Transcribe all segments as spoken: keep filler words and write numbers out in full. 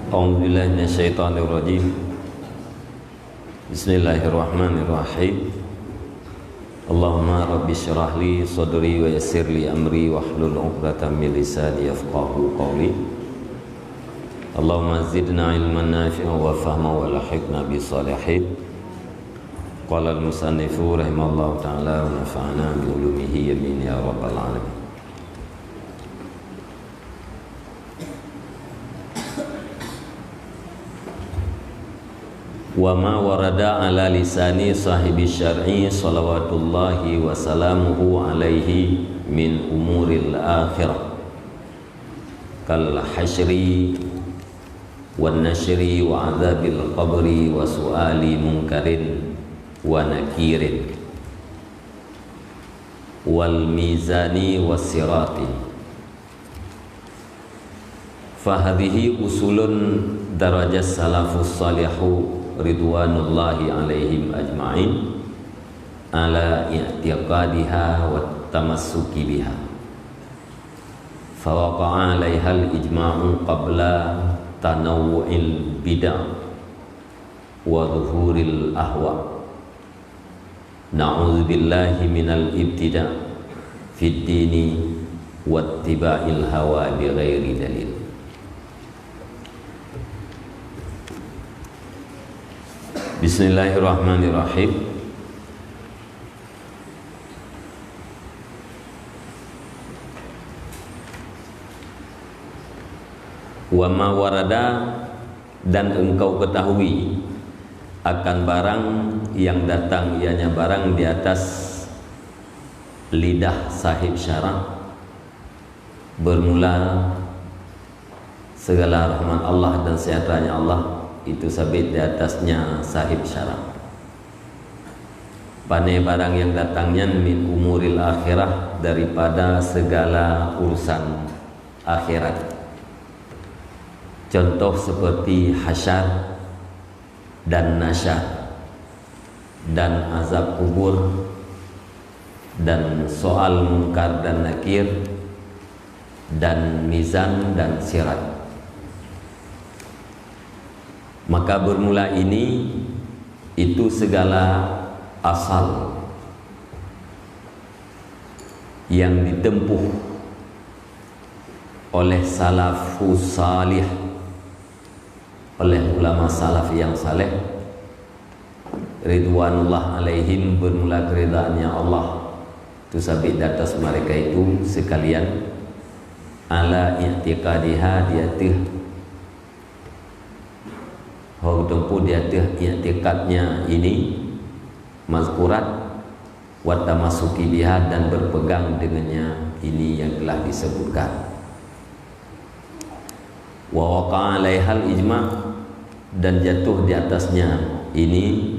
أعوذ بالله من الشيطان الرجيم. بسم الله الرحمن الرحيم. اللهم رب اشرح لي صدري ويسر لي أمري واحلل عقدة من لساني يفقهوا قولي. اللهم زدنا علما نافعا وفهما وألحقنا بالصالحين. قال المصنف رحمه الله تعالى ونفعنا بعلومه آمين يا رب العالمين. وما ورد على لسان صاحب الشرع صلوات الله وسلامه عليه من أمور الآخرة كالحشر والنشر وعذاب القبر وسؤال منكر ونكير والميزان والصراط. فهذه أصول درج السلف الصالح رضوان الله عليهم أجمعين على اعتقادها والتمسك بها، فوقع عليها الإجماع قبل تنوع البدع وظهور الأهواء. نعوذ بالله من الابتداع في الدين واتباع الهوى بغير دليل. بسم الله الرحمن الرحيم. وما ورد, dan engkau ketahui akan barang yang datang, ianya barang di atas lidah sahib syara, bermula segala rahmat Allah dan seujahteuranya Allah itu sabit di atasnya sahib syara. Pane barang nyang datang nyan min umuril akhirah, daripada segala urusan akhirat. Contoh seperti hasyar dan nasyar, dan azab kubur, dan soal mungkar dan nakir, dan mizan dan sirat. Maka bermula ini, itu segala asal yang ditempuh oleh salafus salih, oleh ulama salaf yang saleh, ridwanullah alaihim, bermula keridaan Allah tu sabit di atas mereka itu sekalian, ala i'tiqadiha, di ateueh, ho teumpo di ateueh i'tiqadnya ini, mazkurat, wa tamasuki biha, dan berpegang dengannya ini yang telah disebutkan. Wa waqa alaihal ijma, dan jatuh di atasnya ini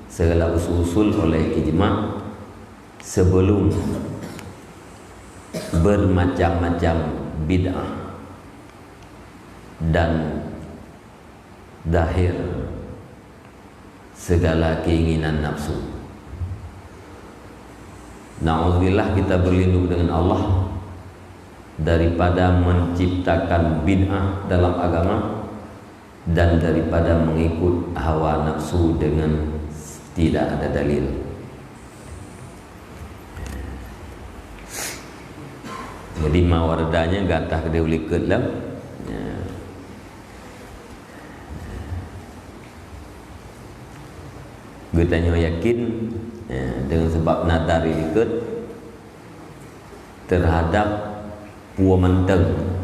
segala usul-usul oleh ijma sebelum bermacam-macam bid'ah dan zahir segala keinginan nafsu. Na'udzubillah, kita berlindung dengan Allah daripada menciptakan bid'ah dalam agama dan daripada mengikut hawa nafsu dengan tidak ada dalil. Jadi, ma waradanya gata keudeh ulikot lah. Ya. Geutanyoe yakin, eh, dengan sebab nadhar likot terhadap peue mantong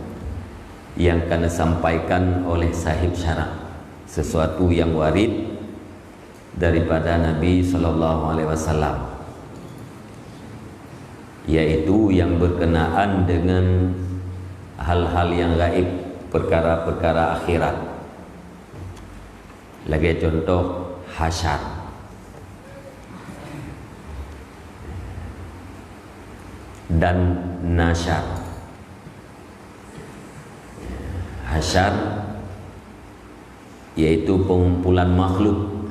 yang ka neusampaikan oleh sahib syara, sesuatu yang warid daripada Nabi sallallahu alaihi wasallam, yaitu yang berkenaan dengan hal-hal yang gaib, perkara-perkara akhirat. Lagée contoh hasyar dan nasyar. Hasyar yaitu pengumpulan makhluk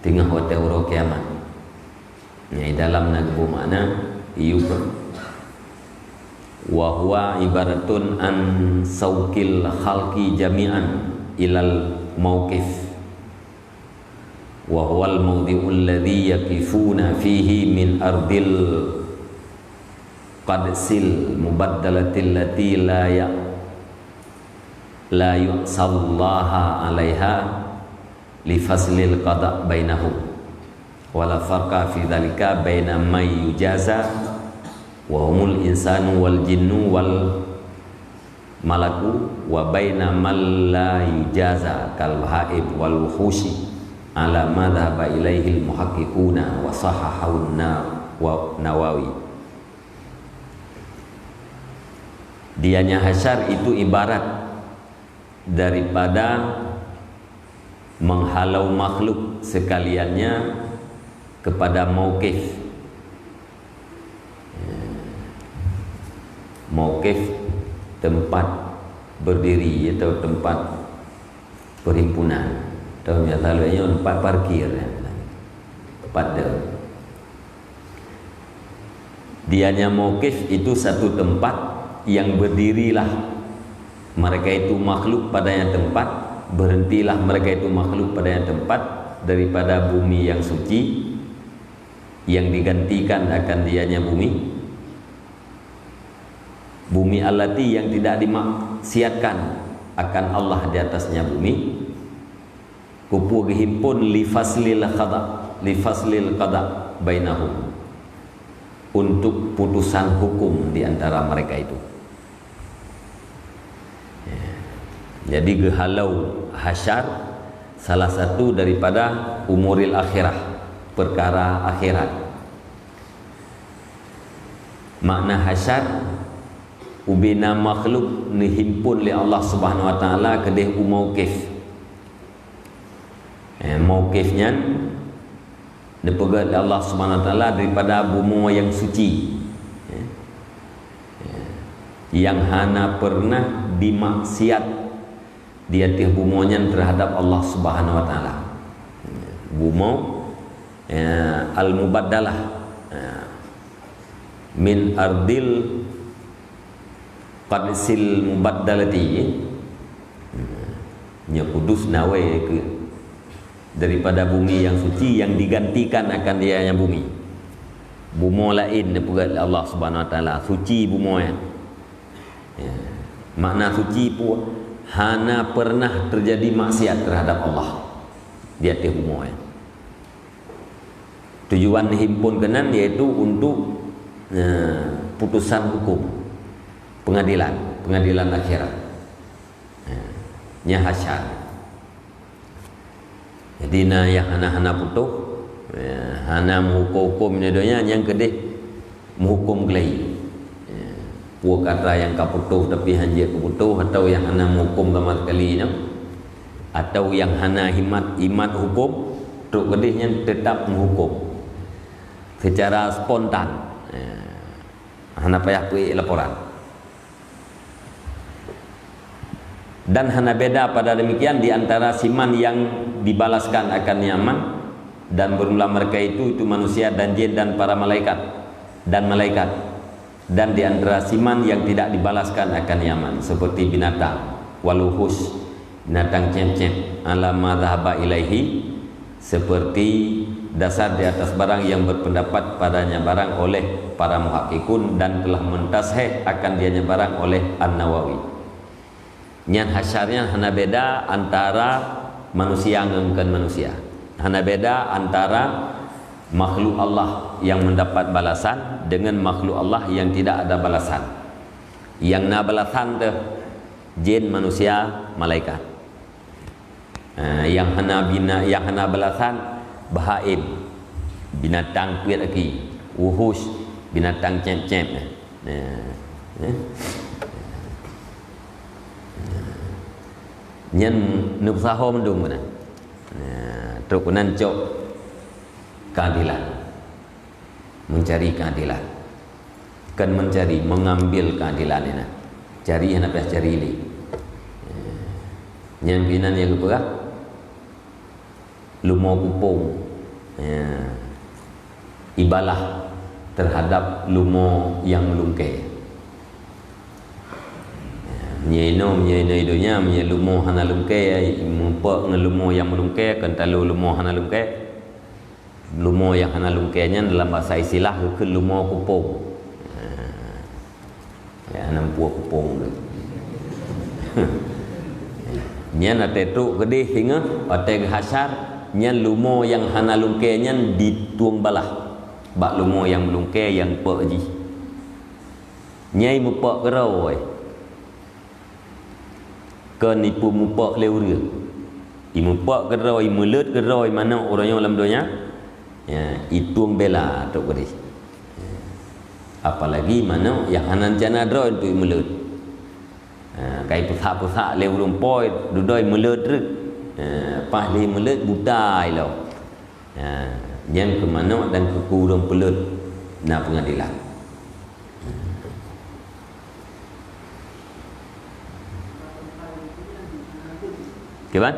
teungoh watée uroe kiamat. Nyang dalam na geubri makna yub-, Wa huwa ibaratun an sauqil khalqi jami'an ilal mauqif. Wa huwal mawdi'ul ladzi yaqifuna fihi min ardil qadsil mubaddalatil lati la ya-, la yu'sallaha 'alaiha li faslil qada bainahum. Wa la farqa fi dzalika baina may yujaza wa humul insanu wal jinnu wal malaku wa baina man la yujaza kal bahaim wal wuhushi ala ma dhahaba ilaihil muhaqqiquna wa sahahahun na-, wa Nawawi. Dianya hasyar itu ibarat daripada menghalau makhluk sekaliannya kepada mauqif. Mauqif tempat berdiri atau tempat perhimpunan. Atau biasa lainnya tempat parkir, tempat de. Dianya mauqif itu satu tempat yang berdirilah mereka itu makhluk padanya tempat, berhentilah mereka itu makhluk padanya tempat daripada bumi yang suci yang digantikan akan dianya bumi, bumi allati yang tidak dimaksiatkan akan Allah di atasnya bumi, Kupeue geuhimpon li faslil qada, li faslil qada bainahum, untuk putusan hukum di antara mereka itu. Ya. Jadi geuhalau hasyar salah satu daripada umuril akhirah, perkara akhirat. Makna hasyar, ubena makhluk neuhimpon lé Allah Subhanahu wa Taala keudeh u mauqif. Eh, mauqif nyan neupeugét lé Allah Subhanahu wa Taala daripada bumoe nyang suci. Eh, eh, nyang hana peureunah dimaksiat di ateueh bumoe nyan teuhadap Allah Subhanahu wa Taala. Bumoe, eh, al-mubaddalah, eh, min ardil qadsil mubaddalati, eh, nya kudus nawai ke daripada bumi yang suci yang digantikan akan dia yang bumi. Bumoe laén neupeugét lé Allah Subhanahu wa Taala, suci bumoe nyan. Ya. Makna suci pun hana pernah terjadi maksiat terhadap Allah di ateueh bumoe. Tujuan himpon keunan yaitu untuk, eh, putusan hukum, pengadilan, pengadilan akhirat. Ya. Nya hasyar. Jadi na nyang hana-hana putôh, eh, hana meuhuköm-huköm di donya, nyang keudeh meuhuköm keulayi. Eh, peue kata nyang ka putôh tapi hanjeuet keuputôh, atau nyang hana meuhuköm sama sekali nyoe, atau nyang hana imat, imat huköm, trok keudeh nyan teutap meuhuköm secara spontan. Eh, hana payah peuék laporan. Dan hana beda pada demikian di antara siman yang dibalaskan akan nyaman, dan bermula mereka itu, itu manusia dan jin dan para malaikat, dan malaikat, dan di antara siman yang tidak dibalaskan akan nyaman, seperti binatang, wal wuhush, binatang cemcem, ala ma dhahaba ilaihi, seperti dasar di atas barang yang berpendapat padanya barang oleh para muhakkikun dan telah mentasheh akan dianya barang oleh An-Nawawi. Nyan hasyar nyan hana beda antara manusia ngon kon manusia. Hana beda antara makhluk Allah yang mendapat balasan dengan makhluk Allah yang tidak ada balasan. Yang na balasan teuh jin, manusia, malaikat. Ha, nyang hana bina-, nyang hana balasan, bahaim, binatang peuet aki, wuhush, binatang cemcem. Ha, eh. Nyan neupeusaho mandum keunan. Ha, trok keunan cok keadilan. Mencari keadilan. Kon mencari, mengambil keadilan inan. Cari hana payah cari lé. Nyan keunan nyang geupeugah lumo kupông. Ya. Ibalah terhadap lumo nyang meulungkée. Meunyoe inoe, meunyoe inoe donya, meunyoe leumo hana lungkée, mupok ngon leumo nyang meulungkée, kon talo leumo hana lungkée. Leumo nyang hana lungkée nyan dalam basa istilah geukheun leumo kupông. Ha. Ya, hana mupok kupông tu. Nyan watée trok keudeh singoh, watée geuhasyar, nyan leumo nyang hana lungkée nyan ditueng balaih bak leumo nyang meulungkée nyang pok jih. Nyan mupok keudroe. Kon ipeumupok lé ureuëng. Imupok keudroe, imeuleut keudroe manok uroe nyoe lam donya. Ya, itueng bela trok keudeh. Apalagi manok nyang hana rencana droe untuk imeuleut. Ha, ka ipeusak-peusak lé ureuëng po, dudoe imeuleut treuk. Ha, paih lé imeuleut buta ilong. Ha, nyan keu manok dan keu ureuëng peuleut na peungadilan. Kiban?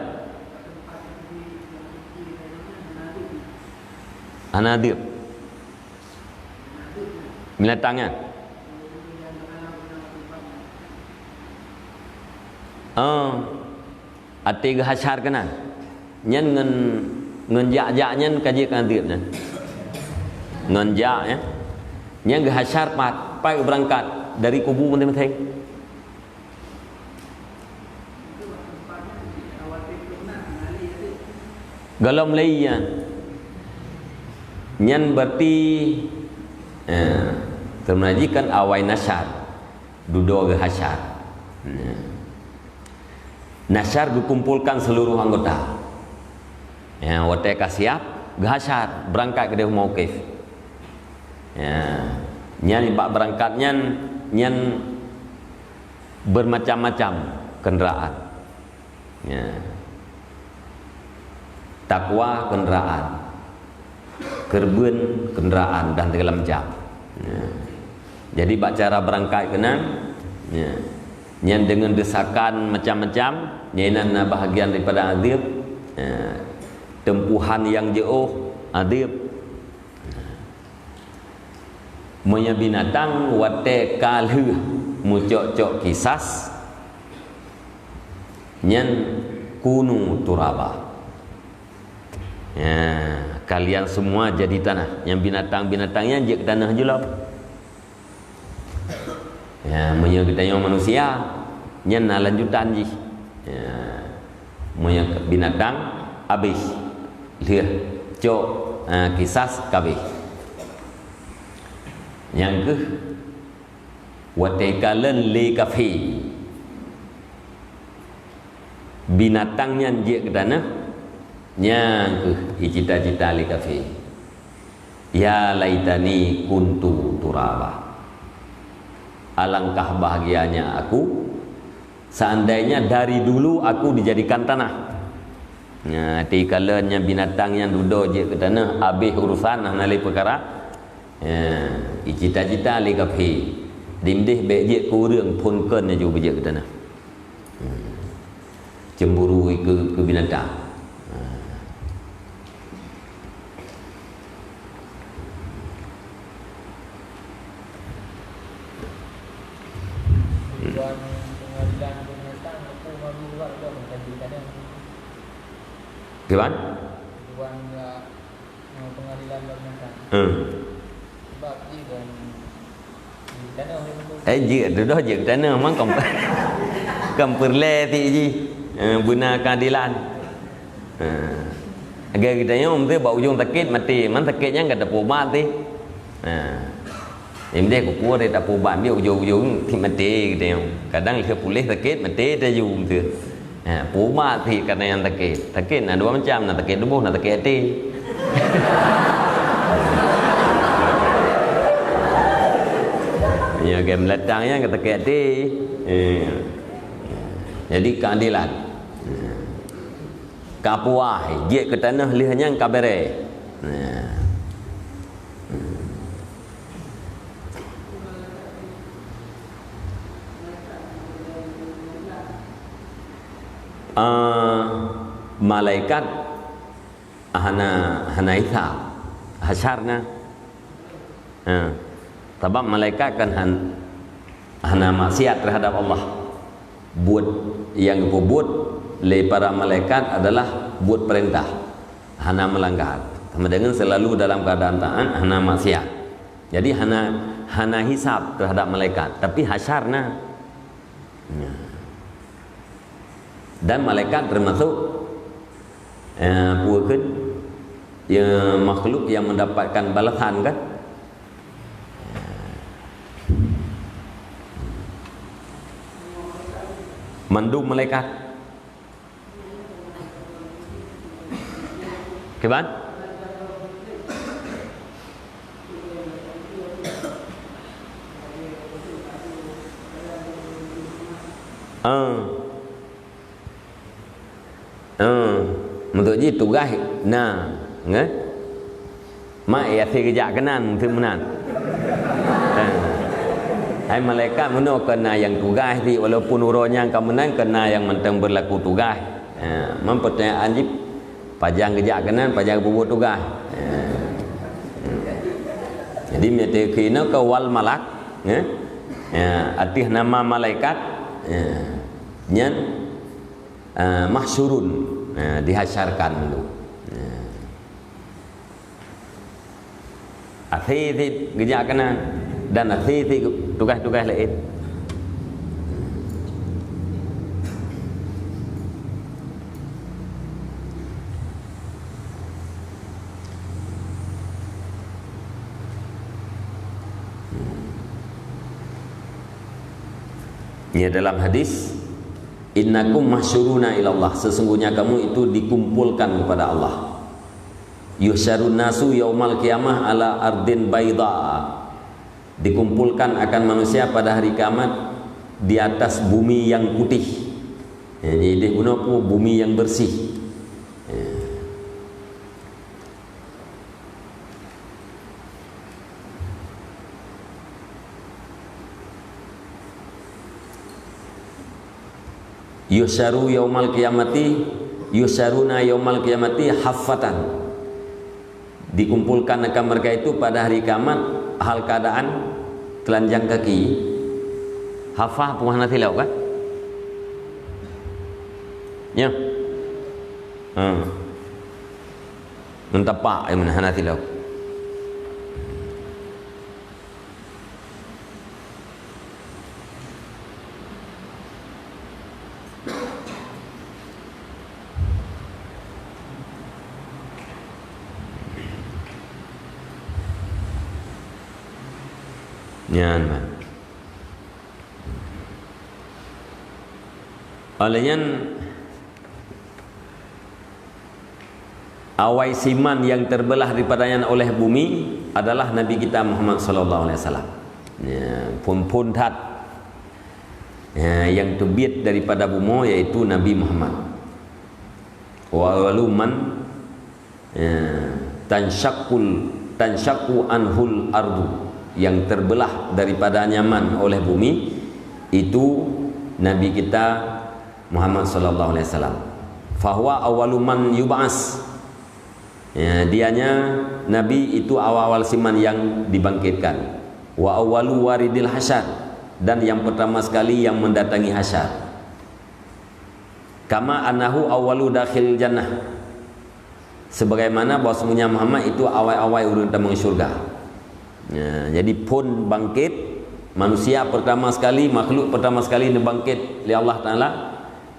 Hana adeueb. Binatang nyan. Oh. Até geuhasyar keunan. Nyan ngon, ngon jak-jak nyan ka jeuet keu adeueb nyan. Ngon jak, ya. Nyan geuhasyar pat, pat geubeurangkat dari kubu maséng-maséng. Gohlom lé nyan. Nyan berarti, eh, teuma jih kan awai nasyar, dudoe geuhasyar. Nah. Nasyar geukumpolkan seluruh anggota. Ya, watée ka siap, geuhasyar, beurangkat keudeh mauqif. Ya, nyan bak beurangkat nyan, nyan bermacam-macam kendaraan. Ya. Takwa kendaraan. Keureubeuen kendaraan dan segala macam. Ya. Jadi bak cara beurangkat keunan, ya. Nyan deungon desakan macam-macam, nyan na bahagian daripada adeueb. Ya. Tempuhan nyang jiôh, adeueb. Meunyoe binatang watée ka lheueh meucok-cok kisas, nyan kunu turaba. Ya, kalian semua jadi tanah. Nyang binatang-binatang nyan jeuet keu tanoh jih lom. Ya, meunyoe geutanyoe manusia, nyan na lanjutan jih. Ya, meunyoe binatang, abéh. Lheueh cok, ha, kisas, ka abéh. Nyang keuh, watée kalon lé kafé. Binatang nyan jeuet keu tanoh, nyang keuh jicita-cita lé kafé. "Ya laitani kuntu turaba." Alangkah bahagianya aku, seandainya dari dulu aku dijadikan tanah. Nah, watée kalon nyan binatang nyan dudoe jeuet keu tanoh, abéh urusan, hana lé peukara. Ya, jicita-cita lé kafé. Dimdeh bék jeuet keu ureuëng phon kon laju beujeuet keu tanoh. Hmm. Cemburu keu, keu binatang. Ha. Hmm. Kiban? Dewan, ya, eh, pengadilan dan macam. Hmm. Sebab dia kan di tanah dia betul. Eh, jeuet, dudoe jeuet keu tanoh, mang kon, kon peureulée ti jih. Eh, beuna keadilan. Ha. Lagée geutanyoe, meusé bak ujong sakét maté, man sakét nyan ka tapeuubat teuh. Ha. Jadi, meusé keupeue tapeuubat, biar ujong-ujong maté geutanyoe. Kadang lheueh puléh sakét, maté teuh ju meusé. Ha, peuubat cit karena nyang sakét. Sakét na dua macam, na sakét tuboh, na sakét até. Ya, lagée meulatang nyan ka sakét até. Eh. Jadi, keadilan. Ka puah, jeuet keu tanoh lheueh nyan ka bereh. Nah. Ah, malaikat hana, hana hisab. Hasyar na. Ha. Sabab malaikat kan han-, hana maksiat terhadap Allah. Buet nyang geupeubuet lé para malaikat adalah buet peurintah, hana meulanggar. Sama dengan selalu dalam keadaan taat, hana maksiat. Jadi hana, hana hisab terhadap malaikat, tapi hasyar na. Ya. Dan malaikat termasuk, eh, peue kheun, ya, makhluk yang mendapatkan balasan, kan? Mandum malaikat. Kiban? Ah. Ah, meunurot jih tugaih na, nggak? Mak ya si geujak keunan, si meunan. Ah. Hai malaikat meunoe keu na nyang tugaih si, walaupun uroe nyan ka meunan keu na nyang mantong beurlaku tugaih. Ah, man peutanyaan jih, pajan geujak keunan, pajan geupeubuet tugaih. Ah. Jadi meunyoe keu inoe keu wal malak, ya. Ya, ateueh nama malaikat, ya. Nyan, eh, mahsyurun, eh, dihasyarkan mandum. Eh. Akhé cit geujak keunan dan akhé cit tugaih-tugaih laén. Ya, dalam hadis, "Innakum mahsyuruna ilallah," sesungguhnya kamu itu dikumpulkan kepada Allah. "Yuhsyarun nasu yaumal qiyamah ala ardin baida." Dikumpulkan akan manusia pada hari kiamat di atas bumi yang putih. Ya, jadi idéh bunoe peue bumi yang bersih. Ya. Yuhsyaru yaumal qiyamati, yuhsyaruna yaumal qiyamati haffatan. Dikumpulkan akan mereka itu pada hari kiamat hal keadaan telanjang kaki. Haffah peue hana silap kan? Ya. Ha. Ngon tapak, eh, meunan hana silap. Nyan, man. Oleh nyan, awai siman yang terbelah daripada nyan oleh bumi adalah Nabi kita Muhammad sallallahu alaihi wasallam. Ya, phon-phon that. Ya, yang teubiet daripada bumoe yaitu Nabi Muhammad. Wa awwalu man Ya, tansyaqqul, tansyaqqu anhul ardu, yang terbelah daripadanya man oleh bumi, itu Nabi kita Muhammad sallallahu alaihi wasallam. Fahuwa awwalu man yub'as. Ya, dianya Nabi itu awal-awal siman yang dibangkitkan. Wa awwalu waridil hasyar, dan yang pertama sekali yang mendatangi hasyar. Kama annahu awwalu dakhil jannah. Sebagaimana bahwasanya Muhammad itu awai-awai ureuëng tamong syurga. Ya, jadi phon bangkit, manusia pertama sekali, makhluk pertama sekali neubangkit lé Allah Taala,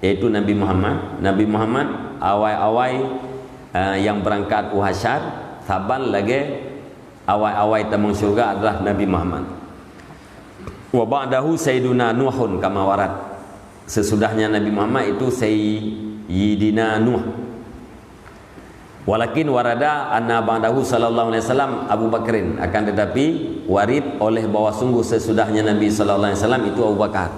yaitu Nabi Muhammad. Nabi Muhammad awai-awai, eh, yang berangkat u hasyar, saban lagée awai-awai tamong syurga adalah Nabi Muhammad. Wa ba'dahu Sayyiduna Nuhun kama warad. Sesudahnya Nabi Muhammad itu Sayyidina Nuh. Walakin warada anna ba'dahu sallallahu alaihi wasallam Abu Bakrin. Akan tetapi, warid oleh bahwa sungguh sesudahnya Nabi sallallahu alaihi wasallam itu Abu Bakar.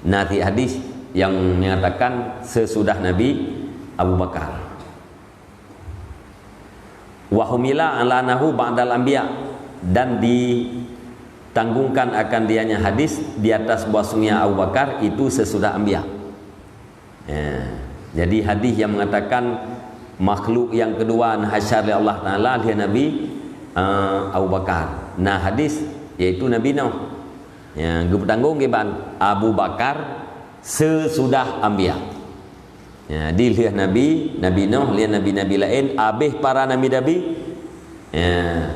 Na cit hadis yang mengatakan sesudah Nabi Abu Bakar. Wa humila ala annahu ba'dal anbiya, dan ditanggungkan akan dianya hadis di atas bahwasanya Abu Bakar itu sesudah anbiya. Ya. Jadi hadis yang mengatakan makhluk yang kedua neuhasyar lé Allah Taala lé Nabi, eh, Abu Bakar. Na hadis yaitu Nabi Nuh. Ya, geupeutanggong kiban Abu Bakar Sesudah anbiya. Ya, di lheueh Nabi, Nabi Nuh, lheueh nabi-nabi laén, abéh para nabi-nabi. Ya.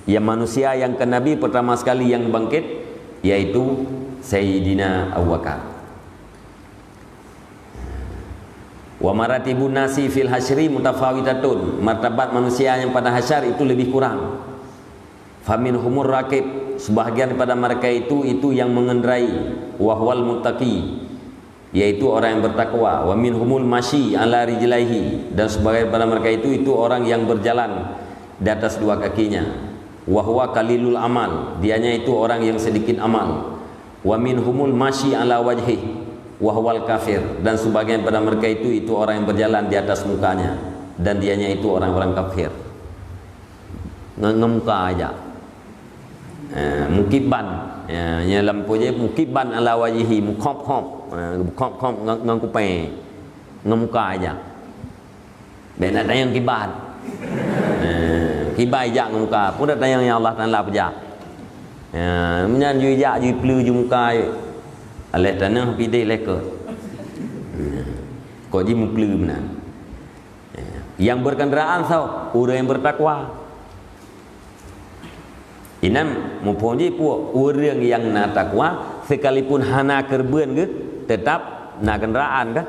Yang manusia yang ke Nabi pertama sekali yang bangkit, yaitu Sayyidina Abu Bakar. Wa maratibun nasi fil hasyri mutafawitatun. Martabat manusia yang pada hasyar itu lebih kurang. Faminhumur rakib, sebahagian daripada mereka itu, itu yang mengendarai, wahwal muttaqi, yaitu orang yang bertakwa. Wa minhumul masyi ala rijlaihi, dan sebahagian daripada mereka itu, itu orang yang berjalan di atas dua kakinya. Wahwa qalilul amal, dianya itu orang yang sedikit amal. Wa minhumul masyi ala wajhih, wahwal kafir, dan sebahagian daripada mereka itu, itu orang yang berjalan di atas mukanya, dan dianya itu orang-orang kafir. Nge-, ngemuka aja. Eh, mukibban. Ya, nya lam poje mukibban ala wajhi, mukhop-khop. Eh, mukhop-khop nge-, ngon kupée. Ngemuka aja. Bèk nak tanyong kiban. Eh, kiban jak ngemuka. Pun dak tanyong nyang Allah Taala peujak. Ya, meunan jui jak, jui pleue, jui muka, jui. Aléh tanoh pideh lé keu. Kok ji meupleu meunan. Nyang berkendaraan soe? Ureuëng nyang bertakwa. Inan muphom jih peue? Ureuëng nyang na takwa, sekalipun hana keureubeuen geuh, teutap na kendaraan kan?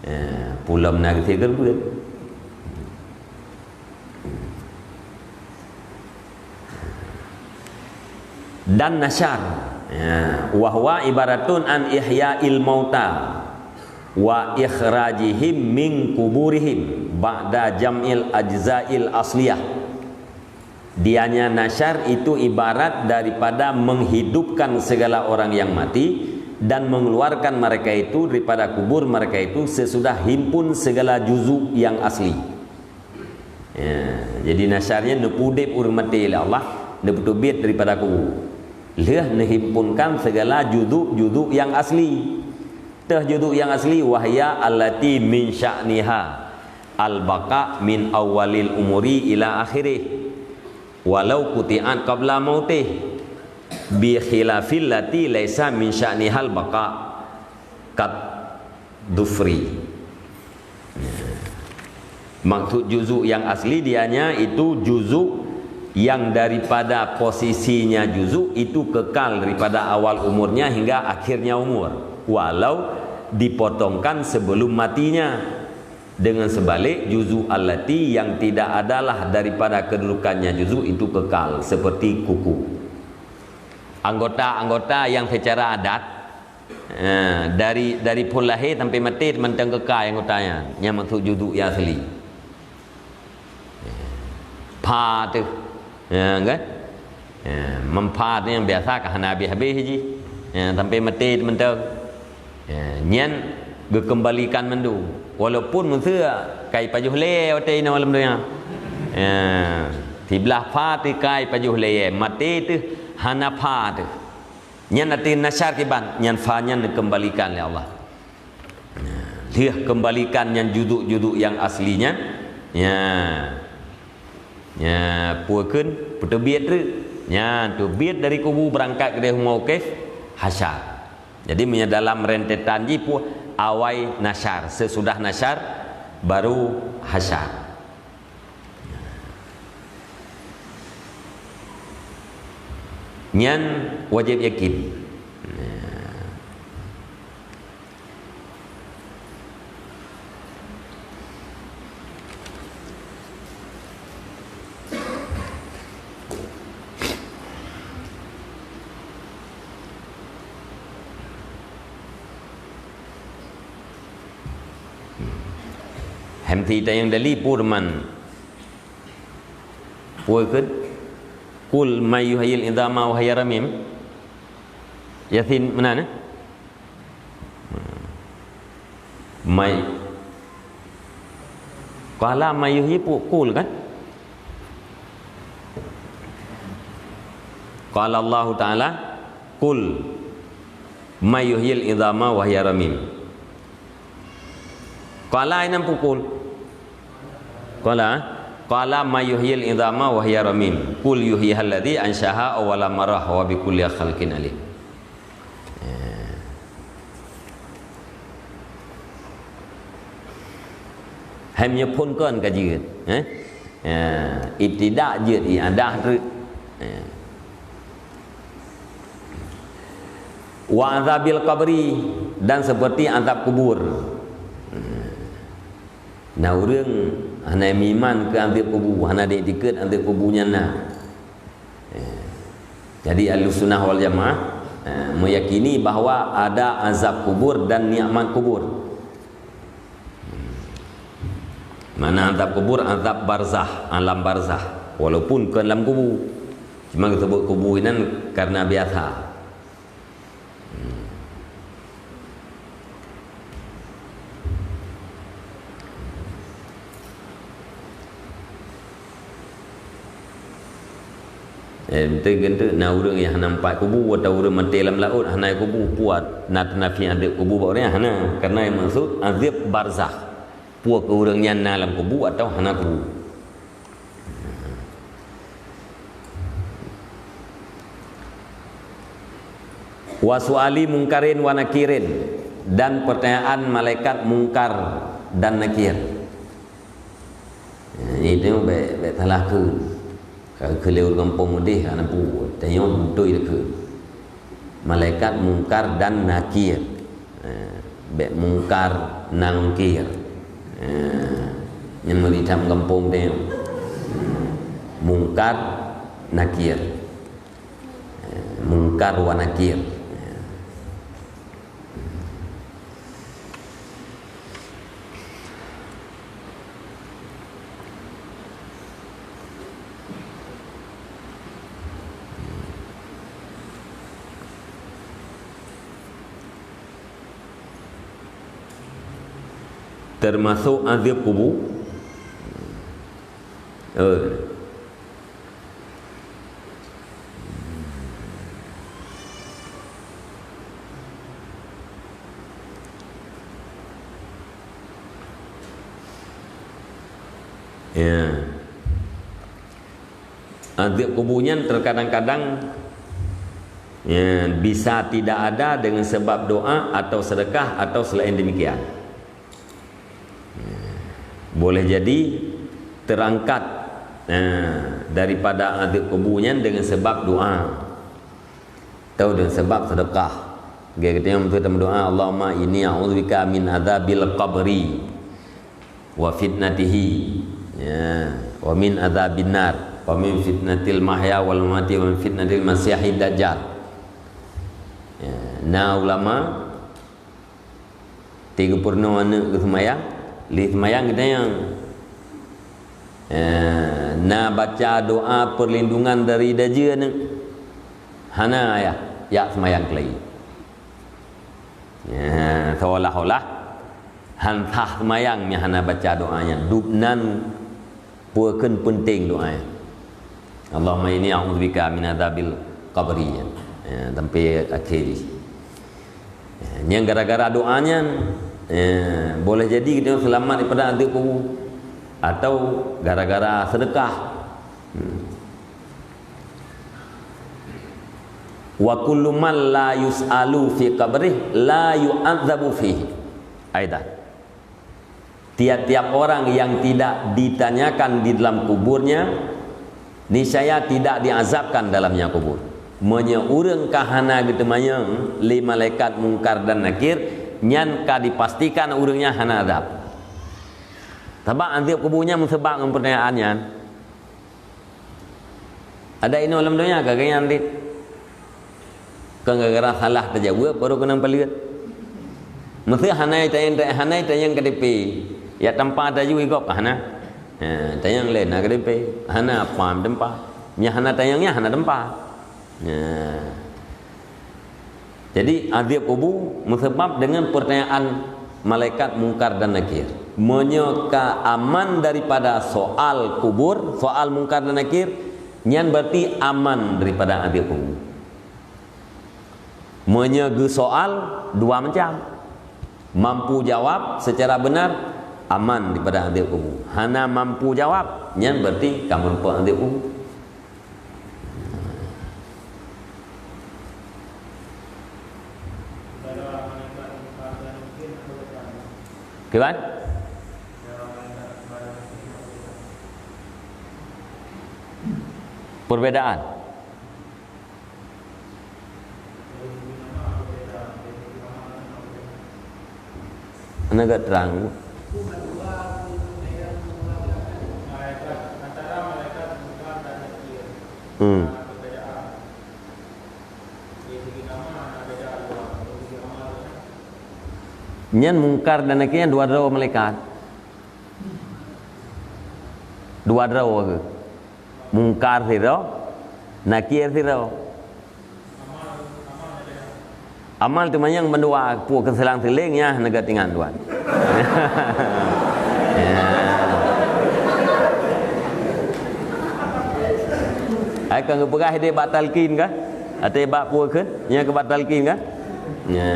Eh, pulom na geusie keureubeuen. Dan nasyar. Ya, wa huwa ibaratun an ihya'il mauta wa ikhrajihim min kuburihim ba'da jam'il ajza'il asliyah. Dianya nasyar itu ibarat daripada menghidupkan segala orang yang mati dan mengeluarkan mereka itu daripada kubur mereka itu sesudah himpun segala juzuk yang asli. Ya, jadi nasyar nyan neupeudeb ureuëng maté lé Allah, neupeuteubiet daripada kubu. Lheueh neuhimpunkan segala juzuk-juzuk nyang asli. Teuh juzuk nyang asli, wahya allati min sya'niha al-baqa min awwalil umuri ila akhirih. Walau quti'at qabla mautih. Bi khilafil lati laisa min sya'nihal baqa. Kat Dufri. Maksud juzuk yang asli dianya itu juzuk yang daripada posisinya juzuk itu kekal daripada awal umurnya hingga akhirnya umur, walau dipotongkan sebelum matinya. Dengan sebalik, juzuk allati yang tidak adalah daripada kedudukannya juzuk itu kekal seperti kuku. Anggota-anggota yang secara adat Ha, dari, dari phon lahé sampai maté mantong keukai anggota nyan. Nyan maksud juzuk nyang asli. Pha teuh. Ha, kan? Ha, meupha teuh nyang biasa ka hana habéh-habéh jih. Ha, sampai maté mantong. Ha, nyan geukeumbalikan mandum. Walaupun meuseu kai pajoh lé watée inoe lam donya. Ha, siblah pha teuh kai pajoh lé, maté teuh hana pha teuh. Nyan arti nasyar kiban, nyan fa nyan dikembalikan lé Allah. Lheueh kembalikan nyan juzuk-juzuk nyang asli nyan, nya, nya, peue kheun, peuteubiet treuk. Nyan teubiet dari kubu beurangkat keudeh mauqif hasyar. Jadi, meunyoe dalam rentetan jih peue, awai nasyar, sesudah nasyar, baru hasyar. Nyan wajéb yakin. Hem thi tanyong dali pur man. Peue kheun? Qul may yuhyil idhama wa hiya ramim. Yasin meunan, eh? May. Qala may yuhyi pu-, qul kan? Qala Allahu Ta'ala, "Qul may yuhyil idhama wa hiya ramim." Qala inan pukul. Qala, qala may yuhyil idhama wa hiya ramim. Qul yuhyihalladzi ansyaha awwala marrah wa bikulli khalqin alim. Eh. Hai meunyoe phon kon ka jeuet, eh? Ya, ibtidak jeuet iadah treuk. Ya. Wa azabil qabri, dan seperti azab kubur. Na ureuëng hana meuiman keu azab kubu, hana diiktikeuet azab kubu nyan na. Eh, jadi Ahlussunnah wal Jamaah, eh, meyakini bahwa ada azab kubur dan nikmat kubur. Mana azab kubur? Azab barzah, alam barzah. Walaupun kon lam kubu. Cuma disebut kubu inan karena biasa. Eh, beutôi keuneuk na ureuëng nyang hana meupat kubu, atawa ureuëng maté lam laôt hana kubu, puat na teunafi azab kubu bak ureuëng nyan hana, karena nyang maksud azab barzah. Peue keu ureuëng nyan na lam kubu atawa hana kubu. Wa su'ali mungkarin wa nakirin, dan pertanyaan malaikat mungkar dan nakir. Itu bèk, bèk salah keu. Ka keu lé ureuëng gampông udeh, hana peue. Tanyoe beutôi keu. Malaikat mungkar dan nakir. Eh, bèk mungkar nangkir. Eh, nyang meuricam gampông tanyoe. Mungkar, nakir. Eh, mungkar wa nakir. Termasuk azab kubu. Eh. Ya. Azab kubur nyan terkadang-kadang, ya, bisa tidak ada dengan sebab doa atau sedekah atau selain demikian. Boleh jadi terangkat, eh, daripada azab kubur nyan dengan sebab doa atau dengan sebab sedekah. Geutanyoe meudoa, "Allahumma inni a'udzubika min adzabil qabri wa fitnatihi, ya, wa min adzabin nar, wa min fitnatil mahya wal mamati, wa min fitnatil masihid dajjal." Ya, na ulama Ti geupeurunoe aneuëk keu seumayang, lé seumayang geutanyong, eh, na baca doa perlindungan dari dajjal aneuëk? Hana, ayah, jak seumayang keulai. Ya, seolah-olah han sah seumayang nyang hana baca doa nyan. Dubnan Peue kheun peunteng doa nyan. "Allahumma inni a'udzubika min adzabil qabri." Ya, sampai akhé jih. Ya, nyang gara-gara doa nyan, ya, boleh jadi kita selamat daripada azab kubur atau gara-gara sedekah. Hmm. "Wa kullu man la yus'alu fi qabrih la yu'adzabu fihi." Aidan. Tiap-tiap orang yang tidak ditanyakan di dalam kuburnya, niscaya tidak diazabkan dalamnya kubur. Meunyoe ureuëng ka hana geuteumanyong lé malaikat Mungkar dan Nakir, nyan ka dipastikan ureuëng nyan hana azab. Sabab azab kubur nyan meuseubab ngon peurtanyaan nyan. Adak inoe lam donya ka geuyan dit. Kon gara-gara salah tajaweueb baru keunong paleuet. Meuseu hana tanyong, hana tanyong K T P, jak tampa tajui gob ka hana. Ha, tanyong lé na K T P, hana pam tampa. Nyang hana tanyong nyan hana tampa. Ha. Jadi, azab kubur meuseubab deungon peurtanyaan malaikat Mungkar dan Nakir. Meunyoe ka aman daripada soal kubur, soal Mungkar dan Nakir, nyan berarti aman daripada azab kubur. Meunyoe geusoal, dua macam. Mampu jawab secara benar, aman daripada azab kubur. Hana mampu jawab, nyan berarti ka meurumpok azab kubur. Kiban? Perbedaan. Hana geutrang. Hmm. Nyan Mungkar dan Nakir nyan dua droe malaikat. Dua droe geuh. Mungkar sidroe, Nakir sidroe. Amal teumanyong bandua, peue keu silang-siling nyan hana geuingat tuan. Ya. Ai ka geupeugah idéh bak talqin kah? Até bak peue kheun? Nyang keu bak talqin kah? Ya.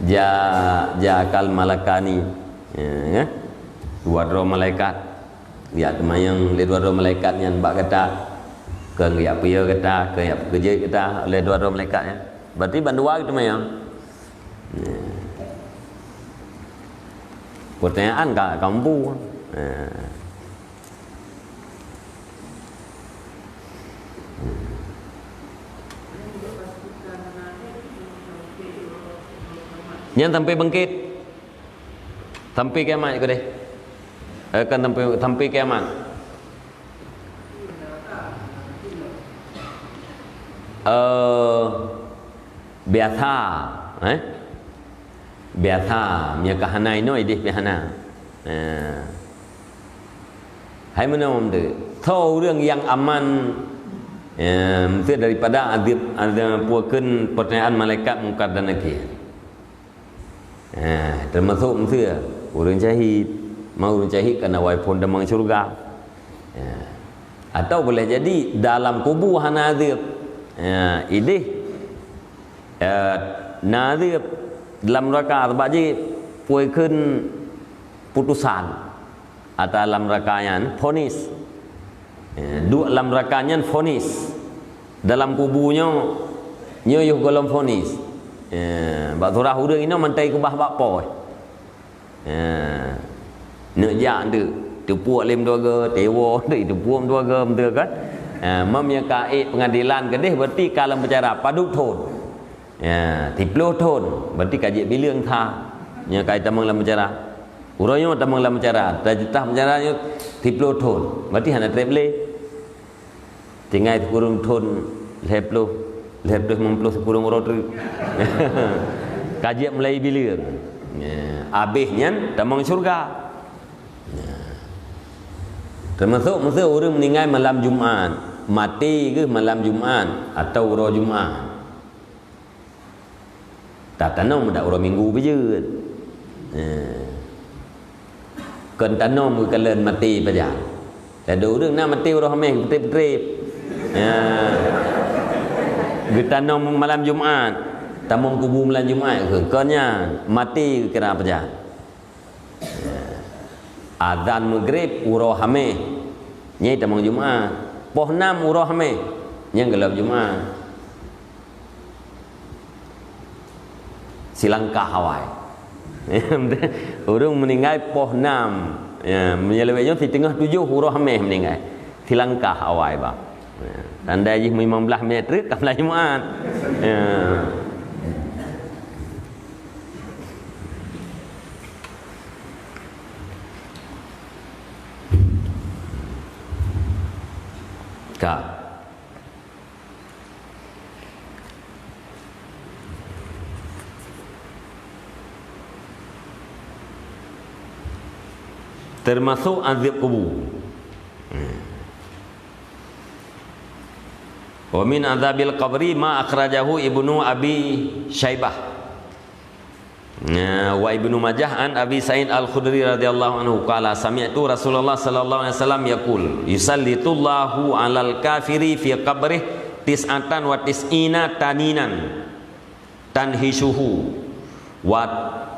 Ja, ja kal malakani. Ya, ya. Dua droe malaikat. Geujak teumanyong lé dua droe malaikat nyan bak gata. Keu geujak peuyeuh gata, keu geujak peukeujeuet gata oleh dua droe malaikat nyan. Berarti bandua geuteumanyong. Ya. Pertanyaan ka, ka mampu. Ya. Nyan sampai bangkit. Sampai kiamat keudeh. Eh, kan sampai, sampai kiamat. Eh, biasa, eh? Biasa, meunyo ka hana inoe idéh pih hana. Eh. Hai meunan meuteuk. Tho ureuëng nyang aman, eh, meuteuk daripada adab, adab peue kheun pertanyaan malaikat Mungkar dan Nakir. Eh, teumasok meuseu ureuëng syahid. Ma ureuëng syahid kan awai phon tamong syeuruga. Eh, atau boleh jadi dalam kubu hana adab. Eh, idéh, eh, na adab dalam neuraka sebab jih peue kheun putusan. Ata lam raka nyan fonis. Eh, duek lam raka nyan fonis. Dalam kubu nyoe, nyoe yoh gohlom fonis. Eh, bak surah ureuëng inoe mantai keubah bak po. Eh, neuk jak teuk, teupuek lé meutuaga, teuwoe teuk, teupuek meutuaga, beutôi kan? Eh, mam nyang ka ék pengadilan keudeh, berarti ka lam penjara, padub thon. Ya, siplôh thon, berarti ka jeuet bileueng that. Nyoe ka tamong lam penjara. Uroe nyoe tamong lam penjara, tajitah penjara nyoe siplôh thon, berarti hana trép lé. Tinggai sikureueng thon, lhèe plôh, lhèe plôh limong plôh sikureueng uroe teuk. Ka jeuet mulai bileueng. Ya, abéh nyan tamong syeuruga. Ya. Teumasok meuseu ureuëng meuninggai malam Jumat, maté geuh malam Jumat atawa uroe Jumat. Tatanom dak uroe Minggu beujeuet. Eh. Kon tanom geukalon maté pajan. Ladôm ureuëng na maté uroe Hamèh, peutrép-peutrép. Ya. Geutanom malam Jumat. Tamong kubu malam Jumat keu kon nyan. Maté geukira pajan. Azan Maghrib uroe Hamèh, nyan tamong Jumat. Poh nam uroe Hamèh, nyan gohlom Jumat. Silangkah awai. Ureuëng meuninggai poh nam. Ya, meunyo lawét nyoe siteungoh tujoh uroe Hamèh meuninggai. Silangkah awai, bah. Ya, tanda jih limong blaih mèt treuk ka malam Jumat. Ya. Ka. Termasuk azab kubur. Hmm. Wa min azabil qabri ma akhrajahu Ibnu Abi Syaibah. Nah, wa Ibnu Majah an Abi Sa'id Al-Khudri radhiyallahu anhu qala, sami'tu Rasulullah sallallahu alaihi wasallam yaqul, "Yusallitullahu 'alal kafiri fi qabrih tis'atan wa tis'ina taninan, tanhishuhu wa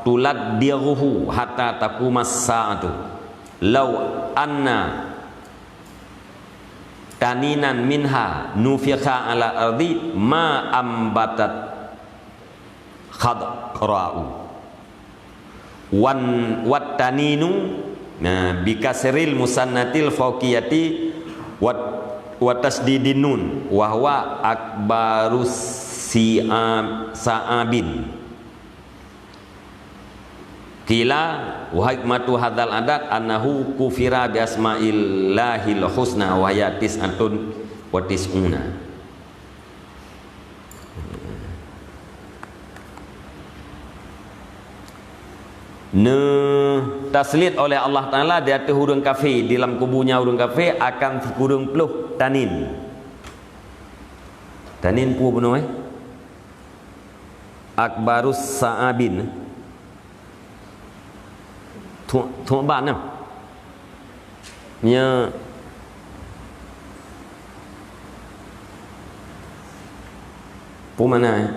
tuladdighuhu hatta taqumas sa'atu. Law anna taninan minha nufikha 'alal ardi ma ambatat khadra'u." Wan, wat taninu, nah, bikasril musannatil fauqiyati, Wat-, wa tasydidin nun, wa huwa akbarus si'ab-, sa'abin. Qila, wa hikmatu hadzal adad annahu kufira bi asma'illahil husna wa hiya tis'atun wa tis'una. Neutaslit oleh Allah Taala di ateueh ureuëng kafé, di lam kubunya ureuëng kafé akan sikureueng ploh tanin. Tanin peue bunoe? Akbarus sa'abin. Thuak, thuak ban na. Nya. Peue makna, eh?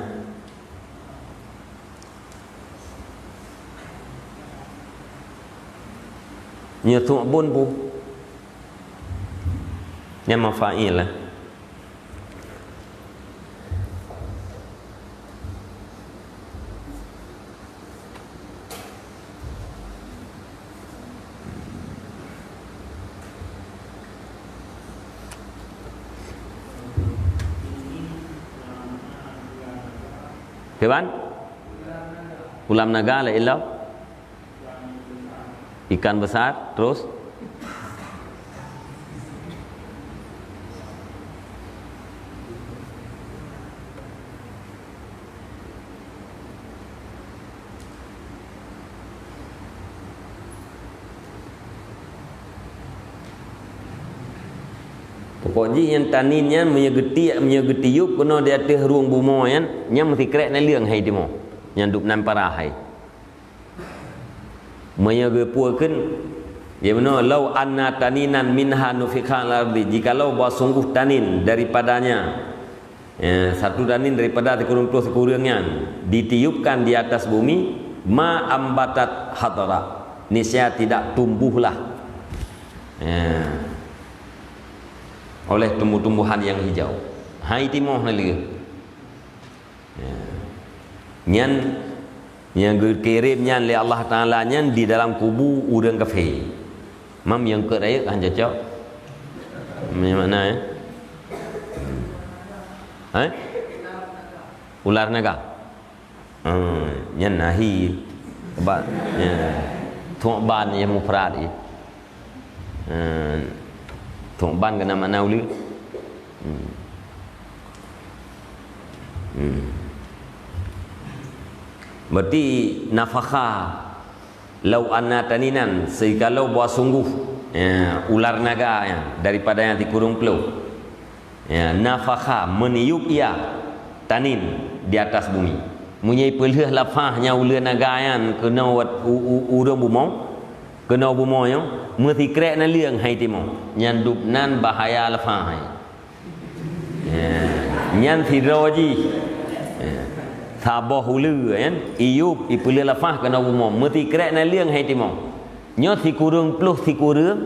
Nya thuak bun peue? Nya mafa'il, eh? Kiban? Ulam naga lé ilau. Ikan besar, terus? Pokok jih nyang tanin nyan meunyoe geutiek, meunyoe geutiyup keunoe di ateueh rueng bumoe nyan, nyan meusikrek naleueng hai timoh. Nyan dub nan parah hai. Meunyoe geupue kheun, ya meunoe, "Lau anna taninan minha nufikha al-ardi," jikalau bahwa sungguh tanin daripadanya, ya, satu tanin daripada sikureueng ploh sikureueng nyan ditiupkan di atas bumi, "ma ambatat hadara," niscaya tidak tumbuhlah, ya, oleh tumbuh-tumbuhan yang hijau. Hai timoh naleueng. Ya. Nyan, nyang geukirém nyan lé Allah Taala nyan di dalam kubu ureuëng kafé. Mam nyang keu rayeuk han cocok. Macam mana, ya? Hai? Ular naga. Hmm, nyan nahi. Sebab, ya. Thuak ban nyang mufrad, ya. Ha, thuak ban keunan makna uleue. Hmm. Hmm. Berarti nafakha, lau anna taninan, sikalau bahwa sungguh, ya, ular naga nyan daripada nyang sikureueng ploh. Ya, nafakha, meuniup ia tanin di atas bumi. Meunyoe ipeulheueh lafah nyang uleue naga nyan keunoe wat-, u-, u-, ureuëng bumoe, keunoe bumoe nyoe, meusikrek naleueng hai timoh. Nyan dub nan bahaya lafah hai. Ya, nyan sidroe jih. Ya. Saboh uleue, kan? Iup, ipeulheueh lafah keunoe bumoe, meusikrek naleueng hai timoh. Nyoe sikureueng ploh sikureueng,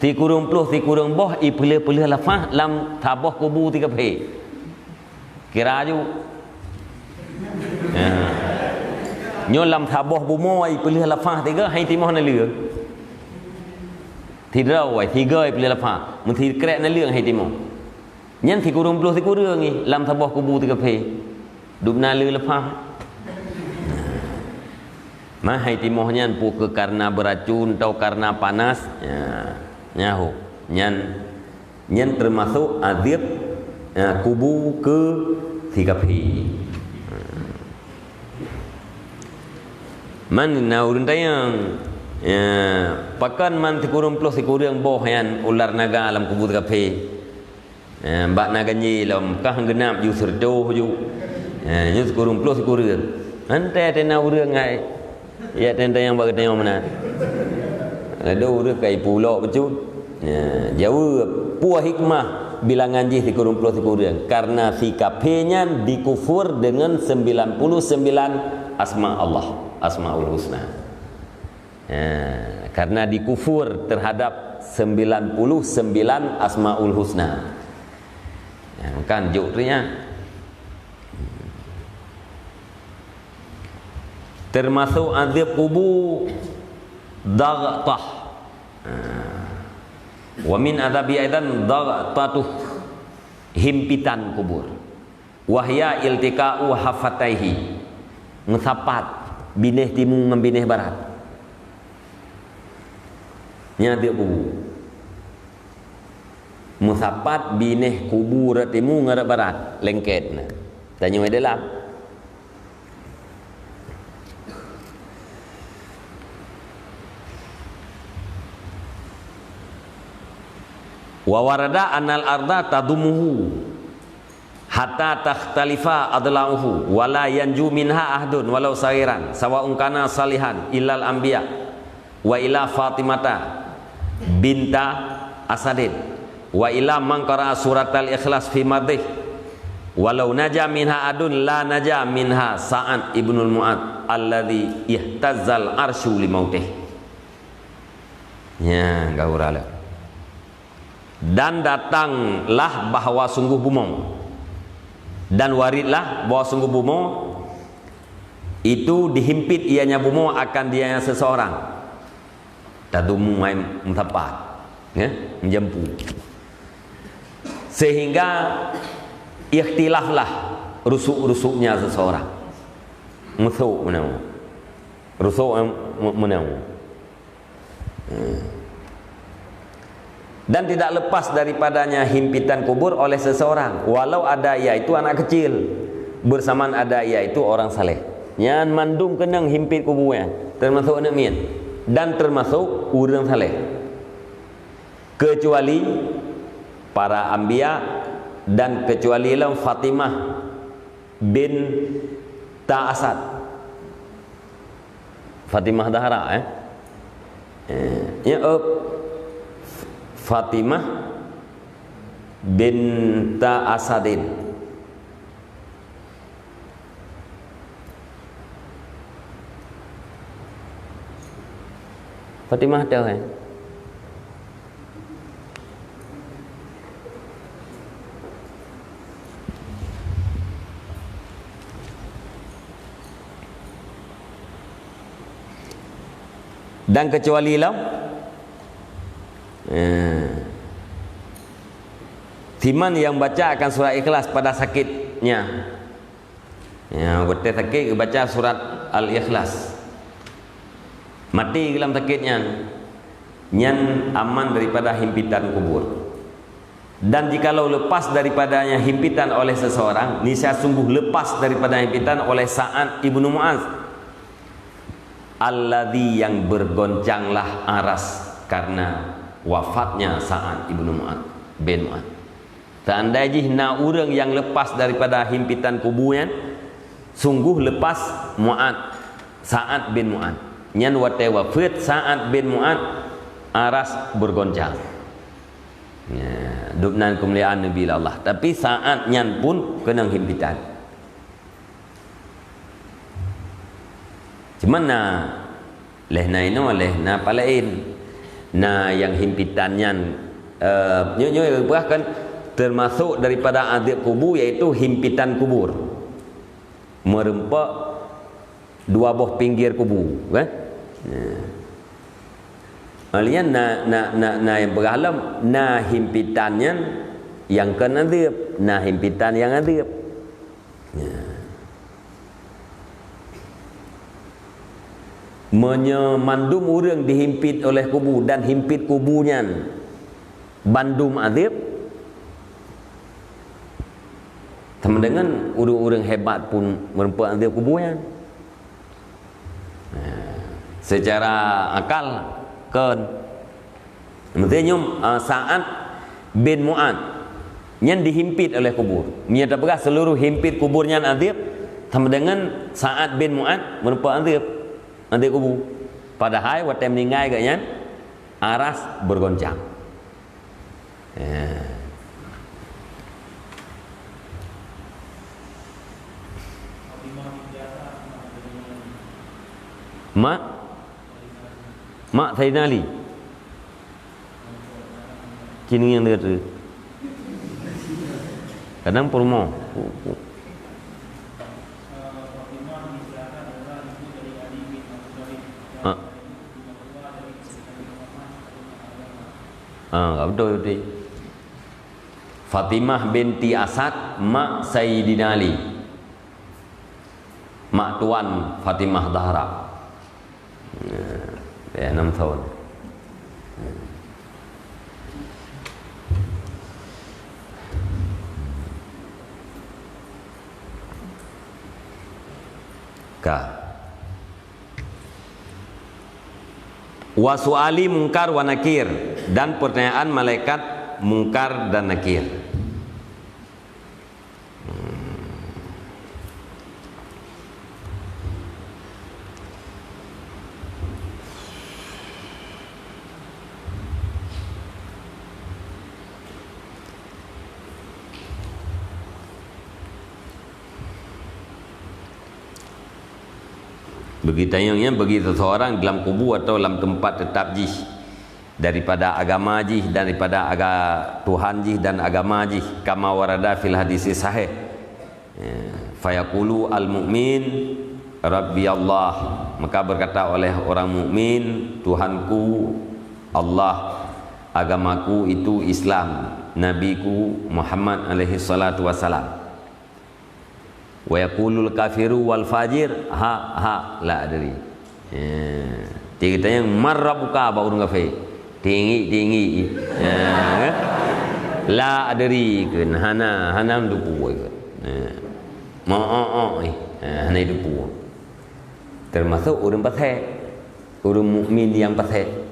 Sikureueng ploh sikureueng boh ipeulheueh-peulheueh lafah lam saboh kubu sigaphé. Kira aju. Ya. Nyoe lam saboh bumoe ipeulheueh lafah tiga hai timoh naleueng. Sidroe wai tiga ipeulheueh lafah. Meusikrek naleueng hai timoh. Nyan sikureueng ploh sikureueng ngi lam saboh kubu sigaphé. Dub na le leupah. Mah hai timoh nyan peu kheueh karna beuracun atau karna panas? Ya, nyaho. Nyan, nyan teumasok azab, ya, kubu keu sigaphé. Man na ureuëng tanyong, ya, pakon man sikureueng ploh sikureueng boh nyan ular naga lam kubu sigaphé? Eh, bak na ganjé lom, kah geunap ju seureutoh ju. Eh, nyoe sikureueng ploh sikureueng. Antée teuh na ureuëng hai. Ya teuntang nyang bak geutanyoe meunan. Ladôm ureuëng kai pulok bacut. Ya, jaweueb, peue hikmah bilangan jih sikureueng ploh sikureueng? Karena si kaphé nyan dikufur dengan sembilan puluh sembilan asma Allah, Asmaul Husna. Ya, karena dikufur terhadap sembilan puluh sembilan Asmaul Husna. Ya, maka jok tu ya. Termasuk azab kubu daghtah. Ha. Wa min adzabi aidan daghtatuh, himpitan kubur. Wa hiya iltiqa'u hafataihi, meusapat binéh timu ngon binéh barat. Nyan adeueb kubu. Meusapat binéh kubu rot timu ngon rot barat, lengket na. Tanyoe di dalam. Wa warada annal arda tadumuhu hatta takhtalifa adla'uhu, wa la yanju minha ahadun walau saghiran, sawa'un kana salihan, illal anbiya, wa ila Fatimata binta Asadin, wa ila man qara'a suratal Ikhlas fi madhih, walau naja minha adun la naja minha Sa'ad ibnul Mu'ad alladzi ihtazzal arsyu li mautih. Nya, gaura lé. Dan datanglah bahwa sungguh bumoe, dan waridlah bahwa sungguh bumoe itu dihimpit ianya bumoe akan dianya seseorang. Tadumu hai meusapat, ya, meujampu. Sehingga ikhtilaflah rusuk-rusuknya seseorang. Meusok meunan. Rusuk, eh, meunan. Hmm. Dan tidak lepas daripadanya himpitan kubur oleh seseorang, walau ada ia itu anak kecil, bersamaan ada ia itu orang saleh. Nyan mandum keunong himpit kubur nyan, teumasok aneuk miet dan teumasok ureuëng saleh. Kecuali para anbiya dan kecuali lom Fatimah binta Asad. Fatimah Zahra, eh? Eh, ya, eh, Fatimah binta Asadin. Fatimah teuh, eh? Dan kecuali lom, eh, siman yang baca akan surah Ikhlas pada sakitnya. Ya, watée sakét geubaca surat Al-Ikhlas. Maté geulam sakét nyan, nyan aman daripada himpitan kubur. Dan jikalau lepas daripadanya himpitan oleh seseorang, niscaya sungguh lepas daripada himpitan oleh Sa'ad ibnu Mu'adz. Alladzi, yang bergoncanglah aras karena wafatnya Sa'ad ibnu Mu'adz bin Mu'adz. Seandai jih na ureuëng nyang lepas daripada himpitan kubu nyan, sungguh lepas Mu'adz, Sa'ad bin Mu'adz. Nyan watée wafeuet Sa'ad bin Mu'adz, aras bergoncang. Ya, dubnan keumuliaan Nabi Allah. Tapi Sa'ad nyan pun keunong himpitan. Cuman na lheueh na inoe, lheueh na palaén. Na nyang himpitan nyan, eh, nyoe, nyoe geupeugah kan teumasok daripada azab kubu, yaitu himpitan kubur. Meureumpok dua boh pinggir kubu, kan? Nah. Malian na, na, na, na nyang peugah lom, na himpitan nyan nyang kon azab, na himpitan nyang azab. Ya. Meunyoe mandum ureuëng dihimpit oleh kubu dan himpit kubu nyan bandum azab, sama dengan ureuëng-ureuëng hebat pun meureumpok azab kubu nyan. Nah, secara akal kon. Maksudnya nyoe, ah, Sa'ad bin Mu'adz nyan dihimpit oleh kubur. Meunyoe tapeugah seluruh himpit kubur nyan azab, sama dengan Sa'ad bin Mu'adz meureumpok azab, azab kubu. Padahai watée meuninggai geuh nyan, aras bergoncang. Ya. Mak? Mak Saidina Ali. Cing nyang deuh tu. Kadang peurumoh. Ah. Ah, betul, betul. Fatimah binti Asad, mak Sayyidina Ali. Mak tuan Fatimah Zahra. Ya, ya, enam tahun. Ka. Wa su'ali Mungkar wa Nakir, dan pertanyaan malaikat Mungkar dan Nakir. Bagi tanyong nyan, bagi seseorang dalam kubu atau lam tempat tetap jih, daripada agama jih, daripada aga-, Tuhan jih dan agama jih, kama warada fil hadisi sahih. Ya, fayaqulu al-mu'min, "Rabbi Allah." Maka berkata oleh orang mukmin, "Tuhanku Allah, agamaku itu Islam, nabiku Muhammad alaihi salatu wasalam." Wa yaqulul kafiru wal fajir, "Ha, ha, la adri." Ya. Cit geutanyoe, "Man rabbuka?" bak ureueng kafé. Tinggi, tinggi. Ya, kan? "La adri," kheun. Hana, hana teupeue kheun. Ya. Mo-, oh, oh, eh. Ya, hana teupeue. Termasuk ureueng pasék. Ureueng mukmin nyang pasék.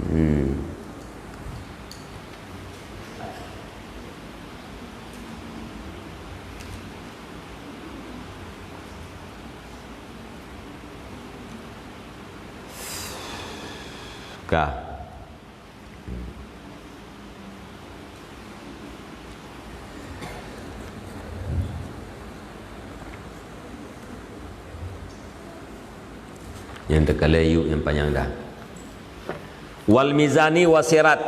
Hmm. Ka. Nyang teukalé yuk nyang panyang dah. Wal mizani wa sirat.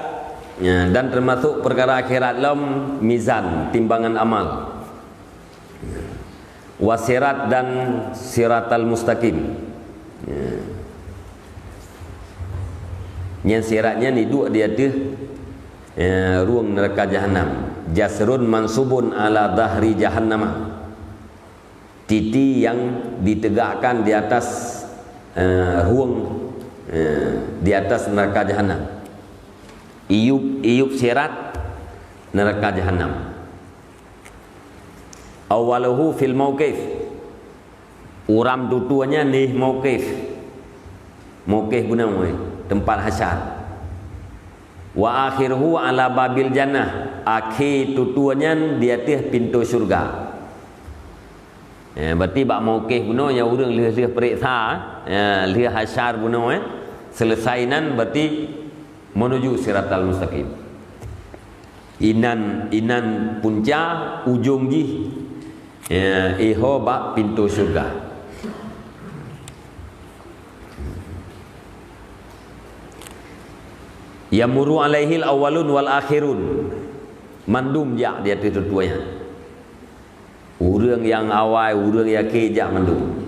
Ya, dan termasuk perkara akhirat lom mizan, timbangan amal. Wa sirat dan siratal mustaqim. Ya. Nyan sirat nyan iduek di ateueh, ya, rueng neraka jahanam. Jasrun mansubun ala dhahri jahannama. Titi yang ditegakkan di atas, eh, rueng, eh, di atas neraka jahanam. Iyup, iyup sirat neraka jahanam. Awwaluhu fil mauqif. Uram tutue nyan di mauqif. Mauqif bunoe, teumpat hasyar. Wa akhiruhu ala babil jannah. Akhé tutue nyan di ateueh pintoe syurga. Ya, berarti bak mauqif bunoe nyang ureueng lheueh-lheueh peuriksa, ya, lheueh hasyar bunoe, eh. Selesai nan berarti menuju siratal mustaqim. Inan, inan punca ujong jih, ya, iho bak pintoe syurga. Yamurru alaihil awwalun wal akhirun. Mandum jak di ateueh tutue nyan. Ureueng nyang awai, ureueng nyang akhé jak mandum.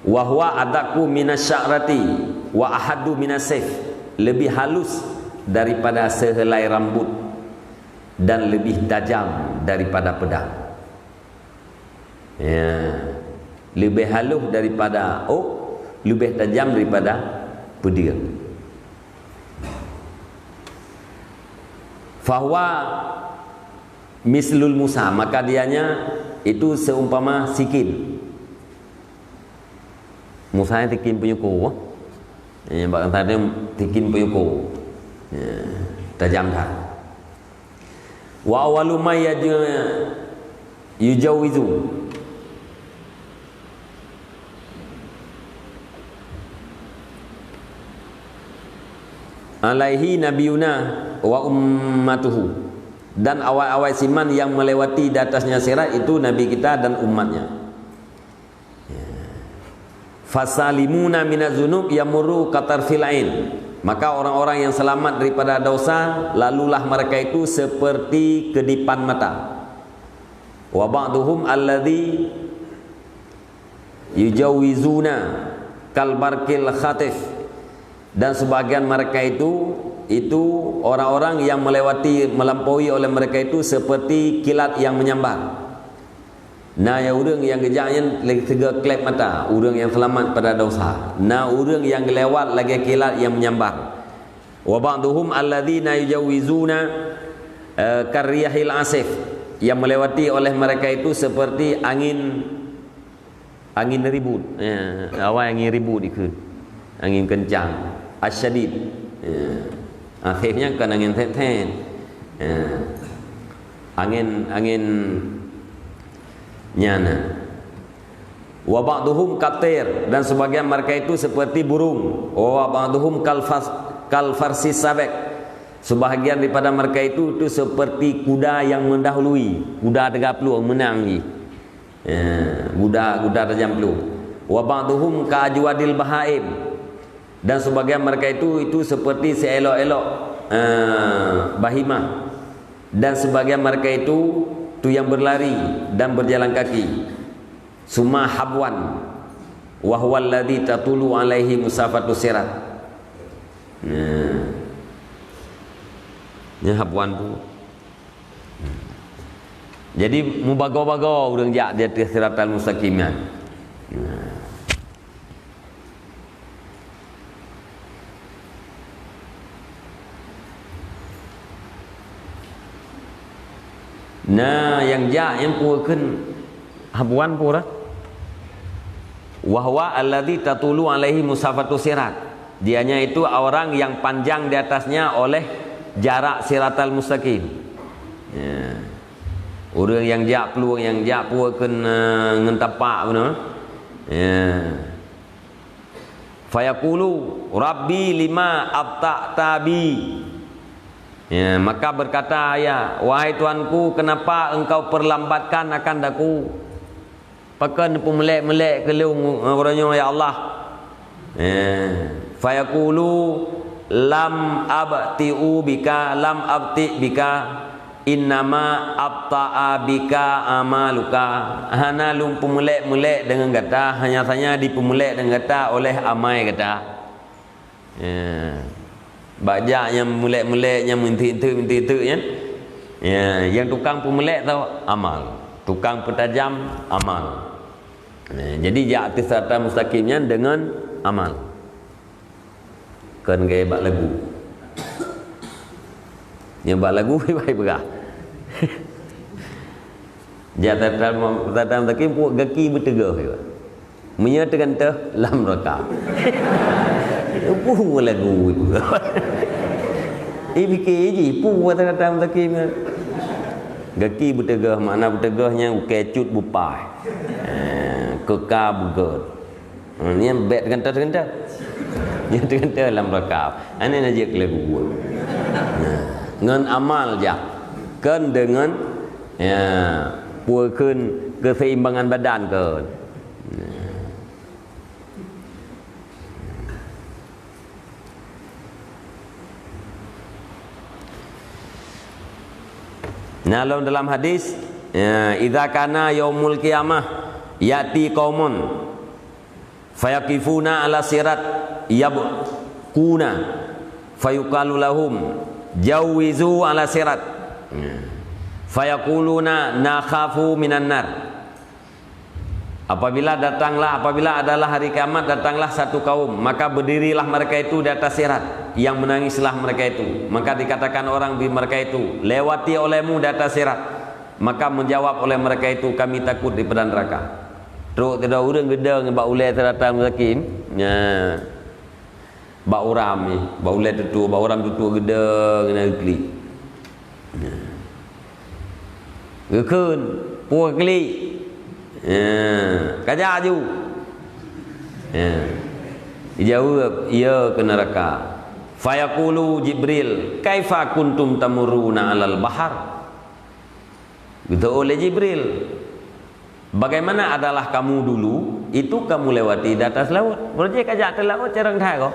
Wa huwa adaqqu minasy sya'rati wa ahaddu minasy saif, lebih halus daripada sehelai rambut dan lebih tajam daripada pedang. Ya, lebih halus daripada ôk, lebih tajam daripada peudeueng. Fahuwa mislul musa, maka dianya itu seumpama sikin. Musa nyan sikin penyuku. Eh, bak kata dia sikin penyuku. Ya, tajam that. Wa awwalu ma yaju-, yujawizu alaihi nabiyuna wa ummatuhu. Dan awai-awai siman yang melewati di atasnya sirat itu Nabi kita dan umatnya. Fasalimuna minaz zunub yamurru katarfil ain. Maka orang-orang yang selamat daripada dosa, lalulah mereka itu seperti kedipan mata. Wa ba'duhum alladzi yujawizuna kal barqil khatif. Dan sebahagian mereka itu, itu orang-orang yang melewati, melampaui oleh mereka itu seperti kilat yang menyambar. Na ya ureuëng nyang geujak nyan lagée sigoe kleb mata, ureuëng nyang seulamat pada dosa. Na ureuëng nyang geulewat lagée kilat nyang menyambar. Wa ba'duhum alladzina yujawizuna, eh, karriyahil asif, yang melewati oleh mereka itu seperti angin, angin ribut. Ya, awai angin ribut ikheun. Angin kencang, asyadid. Ya. Asif nyan kan angin thet-thet. Ya. Angin, angin nyan. Wa ba'duhum katir, dan sebagian mereka itu seperti burung. Wa ba'duhum kalfas, kalfarsis sabek. Sebahagian daripada mereka itu, itu seperti kuda yang mendahului. Kuda teuga plueng meunang jih. Ya, kuda, kuda tajam plueng. Wa ba'duhum ka ajwadil bahaim. Dan sebagian mereka itu, itu seperti seelok-elok, eh, bahimah. Dan sebagian mereka itu, tu yang berlari dan berjalan kaki. Summa habwan, wa huwa alladzi tatulu alaihi musafatu sirat. Nah. Nya habwan tu. Jadi, mubagoe-bagoe ureuëng jak di ateueh siratal mustaqim nyan. Nah. Nah, nyang jak nyang peue kheun habuan peue? Wa huwa alladzi tatulu alaihi musafatu sirat. Dianya itu orang yang panjang di atasnya oleh jarak siratal mustaqim. Ya. Ureuëng nyang jak plueng, nyang jak peue kheun, eh, ngon tapak bunoe. Ya. Fayaqulu, "Rabbi lima abta'ta bi." Ya, maka berkata ia, "Wahai Tuhanku, kenapa Engkau perlambatkan akan daku? Pakon peumeulék-meulék keu lôn, eh, uroe nyoe, ya Allah?" Ya. Fayaqulu, "Lam abti'u bika, lam abti' bika." Innama abta'a bika amaluka, hana lôn peumeulék-meulék deungon gata, hanya saja dipeumeulék deungon gata oleh amai gata. Ya. Bak jak nyang meulék-meulék, nyang meuinteuk-inteuk, meuinteuk-inteuk nyan. Ya, nyang tukang peumeulék tau amal, tukang peutajam amal. Ya, jadi jak ateueh sirata mustaqim nyan deungon amal. Kon gaya bak lagu. Nyang bak lagu bai peugah. Jak sirata, sirata mustaqim pue gaki beuteugah juga. Meunyoe teugantoh lam raka. Pue lagu itu. Eh, fikir jih, pue sirata mustaqim. Gaki beuteugah, makna beuteugah nyan ukée cut beupaih. Eh, keuka beugét. Hmm, nyan bék teugantoh-teugantoh. Nyan teugantoh lam rakab. Aneuëk na jeuet keu lé bubuet. Nah, ngon amal jak. Kon deungon, ya, pue kheun keseimbangan badan kon. Nah. Nah, lom dalam hadis, ya, "Idza kana yaumul qiyamah, ya'ti qaumun, fayaqifuna ala sirat, yabkuna, fayuqalu lahum, 'Jawwizu ala sirat.' Ya. Fayaquluna, 'Nakhafu minan nar.'" Apabila datanglah, apabila adalah hari kiamat, datanglah satu kaum, maka berdirilah mereka itu di atas sirat, yang menangislah mereka itu. Maka dikatakan orang di mereka itu, "Lewati olehmu di atas sirat." Maka menjawab oleh mereka itu, "Kami takut daripada neraka." Trok sidroe ureuëng geudong bak ulée sirata mustaqim. Nya. Bak uram nyan, bak ulée tutoe, bak uram tutoe geudong na geuklik. Geukheun, "Peue klik?" "Ya, kajak aju." Ya. Dijaweueb, "Iya keu neuraka." Fayaqulu Jibril, "Kaifa kuntum tamurruna 'alal bahar?" Geuteu'oh lé Jibril, "Bagaimana adalah kamu dulu, itu kamu lewati di atas laut." Meureuji kajak teuh laut carông that ko.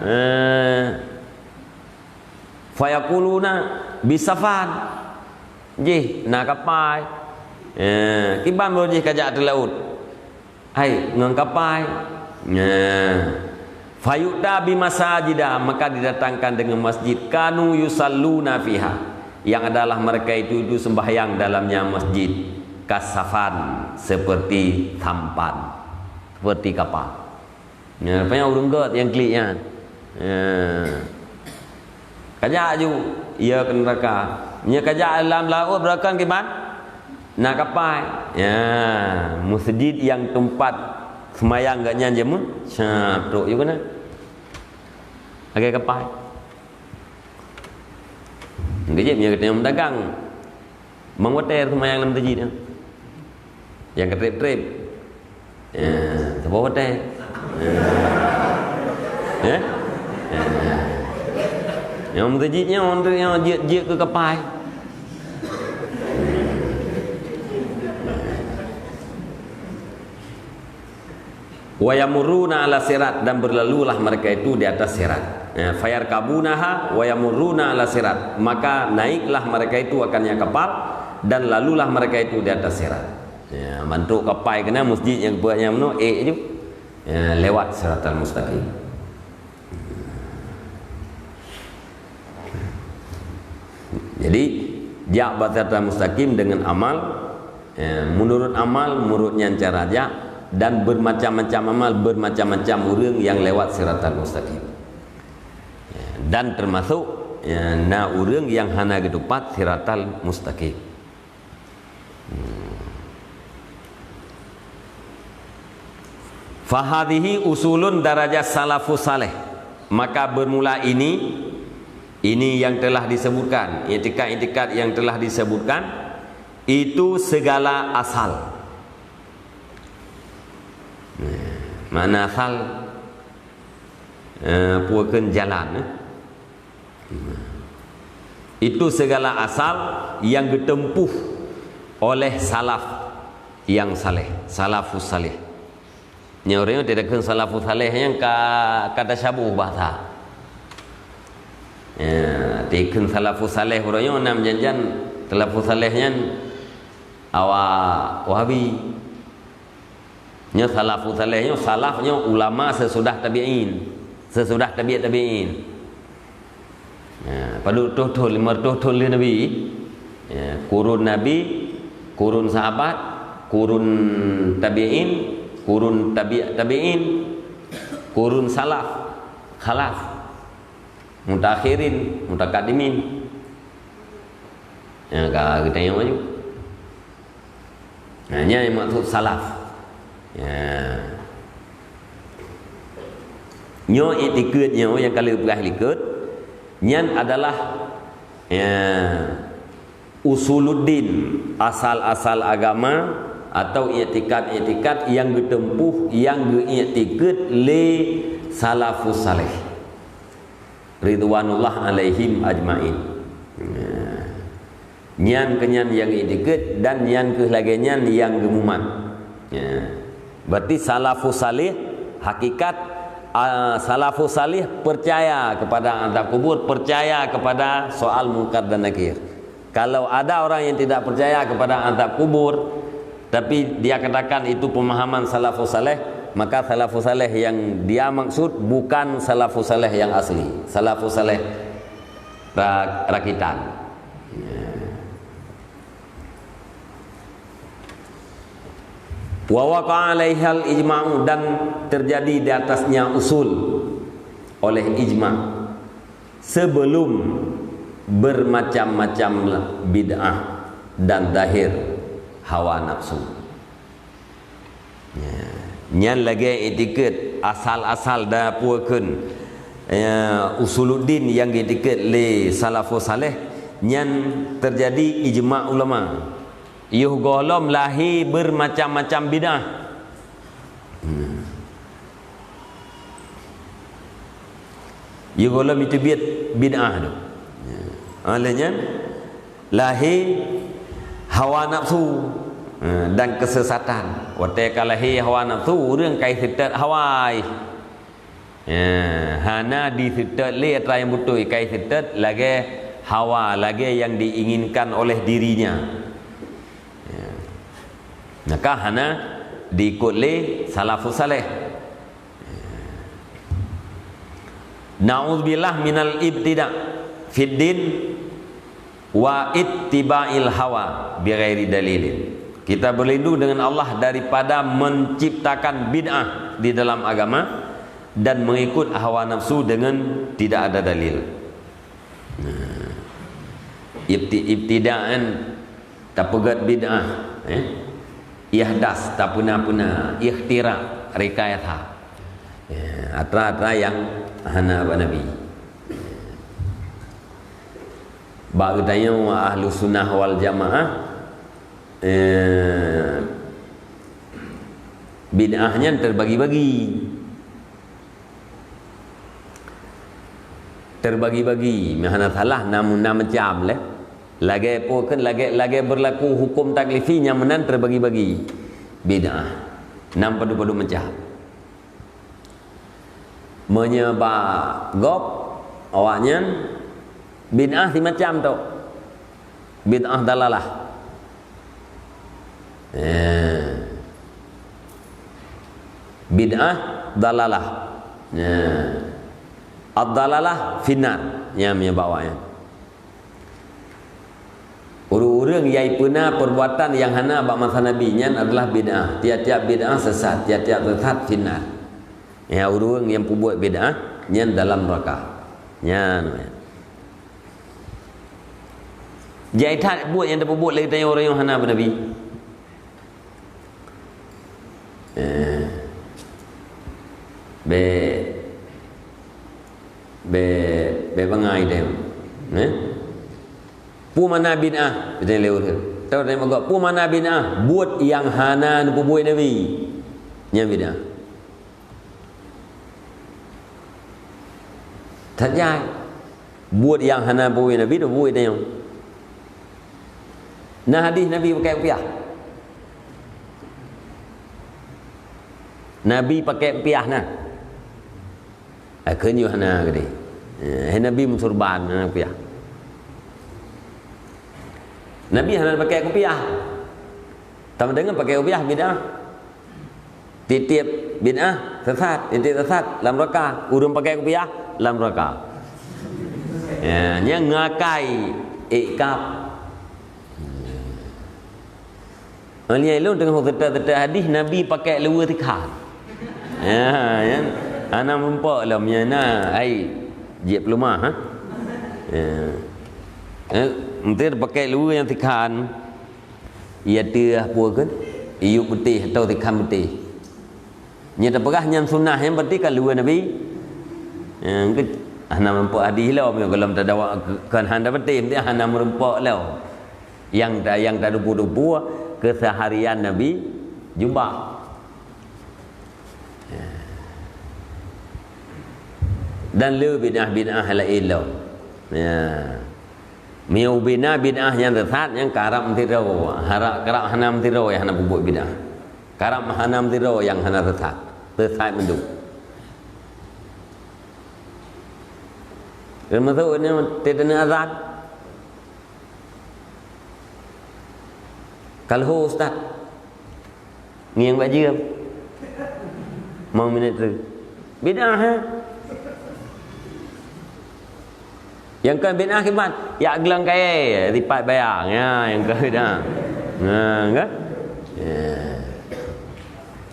Eh, fayaquluna bisafan. Jih na kapai. Eh, kiban baru jih kajak ateueh laôt. Hai, ngon kapai. Nah. Fayu'ta bimasajida, maka didatangkan dengan masjid. Kanu yusalluna fiha, yang adalah mereka itu, itu sembahyang dalamnya masjid. Kasafan, seperti sampan, seperti kapal. Nah, rupanya ureuëng gét nyang klik nyan. Nah. Kajak ju, ya ke neraka. Nya kajak lam laôt beureukan kiban? Na kapai. Ya, masjid nyang teumpat seumayang geuh nyan jameun, sya, trok ju keunan. Lagée kapai. Geujép nya geutanyoe meudagang. Mang watée seumayang lam masjid nyan. Nyang keutreb-treb. Ya, saboh watée. Ya. Ya. Nyang meuteujit nyoe untuk nyang jeuet-jeuet keu kapai. Wa yamurruna ala sirat, dan berlalulah mereka itu di atas sirat. Ya, fayarkabunaha wa yamurruna ala sirat, maka naiklah mereka itu akannya kapal dan lalulah mereka itu di atas sirat. Ya, mantuk kapai keunan masjid nyang buet nyang meunoe ék ju. Ya, lewat siratal mustaqim. Jadi, jak bak siratal mustaqim dengan amal, ya, menurut amal, menurut nyan cara jak, dan bermacam-macam amal, bermacam-macam ureuëng nyang lewat siratal mustaqim. Ya, dan termasuk, ya, na ureuëng nyang hana geutupat siratal mustaqim. Fahadhihi usulun darajat salafus saleh. Maka bermula ini, ini yang telah disebutkan, itikad-itikad yang telah disebutkan, itu segala asal. Nah, makna asal, eh, peue kheun jalan, eh? Itu segala asal yang geuteumpuh oleh salaf yang saleh, salafus saleh. Nyoe ureuëng tidak kheun salafus saleh nyang ka, ka tasyabuh bahasa. Ya, dikheun salafus saleh ureuëng nyoe nam janjan salafus saleh nyan awak Wahabi. Nyoe salafus saleh, nyoe salaf nyoe ulama sesudah tabi'in, sesudah tabi' tabi'in. Ya, padub reutôh thon, lima reutôh thon lheueh Nabi. Ya, kurun Nabi, kurun sahabat, kurun tabi'in, kurun tabi' tabi'in, kurun salaf, khalaf, mutaakhirin, mutakadimin. Ya, ka geutanyoe maju. Nah, nyan nyang maksud salaf. Ya. Nyoe iktikeuet nyoe nyang ka lheueh peugah likot, nyan adalah, ya, usuluddin, asal-asal agama atau iktikad-iktikad nyang geuteumpuh, nyang geuiktikeuet lé salafus saleh. Ridwanullah alaihim ajmain. Nah, nyan keuh nyan nyang iktikeuet dan nyan keuh lagée nyan nyang geumumat. Ya. Berarti salafus salih, hakikat, ah, salafus salih percaya kepada azab kubur, percaya kepada soal Munkar dan Nakir. Kalau ada orang yang tidak percaya kepada azab kubur, tapi dia katakan itu pemahaman salafus saleh, maka salafus saleh yang dia maksud bukan salafus saleh yang asli, salafus saleh ra-, rakitan. Ya. Wa waqa alaihal ijma'u, dan terjadi di atasnya usul oleh ijma' sebelum bermacam-macam bid'ah dan zahir hawa nafsu. Ya. Nyan lagée iktikeuet asal-asal dan peue kheun, ya, usuluddin nyang geuiktikeuet lé salafus saleh, nyan terjadi ijma' ulama. Yoh gohlom lahé bermacam-macam bid'ah. Hmm. Yoh gohlom iteubiet bid'ah tu. Ya. Oleh nyan, lahé hawa nafsu, eh, dan kesesatan. Watée ka lahé hawa nafsu, ureuëng ka iseutôt hawa. Ya, hana diseutôt lé atra nyang beutôi, kai seutôt lagée hawa, lagée yang diinginkan oleh dirinya. Ya. Maka hana diikut lé salafus saleh. Na'udzubillah minal ibtida' fid din wa ittiba'il hawa bighairi dalilin. Kita berlindung dengan Allah daripada menciptakan bid'ah di dalam agama dan mengikut hawa nafsu dengan tidak ada dalil. Nah, ibti-, ibtida'an tapeugét bid'ah, eh? Ihdas, tapeuna-peuna, ikhtira', rekayasa. Ya, atra-atra yang hana bak Nabi. Bak geutanyoe ahlu sunnah wal jamaah, eh, bid'ah nyan terbagi-bagi. Terbagi-bagi, meuhana salah, na, na macam lé. Lagée po kan, lagée, lagée berlaku hukum taklifi nyang meunan terbagi-bagi. Bid'ah. Nam padub-padub macam. Meunyoe bak gob, awaknyan bid'ah simacam tu. Bid'ah dalalah. Eh. Bid'ah dalalah. Eh. Ad-dalalah finnar. Nyan meunyoe bak awaknyan. Ureuëng-ureuëng nyang ipeuna perbuatan nyang hana bak masa Nabi nyan adalah bid'ah. Tiap-tiap bid'ah sesat, tiap-tiap sesat finnar. Ya, ureuëng nyang peubuet bid'ah nyan dalam neraka. Nyan. Jai that buet nyang tapeubuet lé geutanyoe ureuëng nyang hana bak Nabi. Eh. Be, be, be bangai deh. Eh? Peue makna bid'ah? Geutanyoe lé ureuëng. Tahu dari meugo, peue makna bid'ah? Buet nyang hana neupeubuet Nabi. Nyan bid'ah. That jai. Buet nyang hana peubuet Nabi, tabuet tanyoe. Na hadis Nabi pakai kupiah. Nabi pakai kupiah na. Akhirnya hana gede. Eh, Nabi meusurban hana kupiah. Nabi hana pakai kupiah. Tapi dengan pakai kupiah bid'ah. Tiep-tiep bid'ah sesat, tiep-tiep sesat lam neraka. Ureuëng pakai kupiah lam neraka. Ya, nyang ngakai ikab. Alia ilong tengah teuta-teuta hadis Nabi pakai leue tikhan. Ya, ya. Hana meurumpok lom nya na ai jeuet peulumah ha. Ya. Eh, mungkin pakai leue nyang tikhan. Ia teuh peue kan? Iyup beutih atau tikhan beutih. Nyan tapeugah nyan sunnah nyan berarti ka luwa Nabi. Nyan ke hana mampu hadis lom, nyan golom tadawa kon hana beutih, berarti hana meurumpok lom. Yang ta, yang tadupu-dupu keseharian Nabi jubah. Dan le bid'ah-bid'ah lain lom. Ya. Meunyoe ubena bid'ah nyang sesat, nyang karab meusidroe, harap karab hana meusidroe nyang hana peubuet bid'ah. Karab hana meusidroe nyang hana sesat. Sesat mandum. Teumasuk ni teudeungoe azan. Ka lheueh ustaz. Ngieng bak jeuem. Mau minit tu. Bid'ah, ha? Nyang kon bid'ah kiban, yak glang kayèe, sipat bayang. Ya, nyang kon bid'ah. Ha, kan? Ya.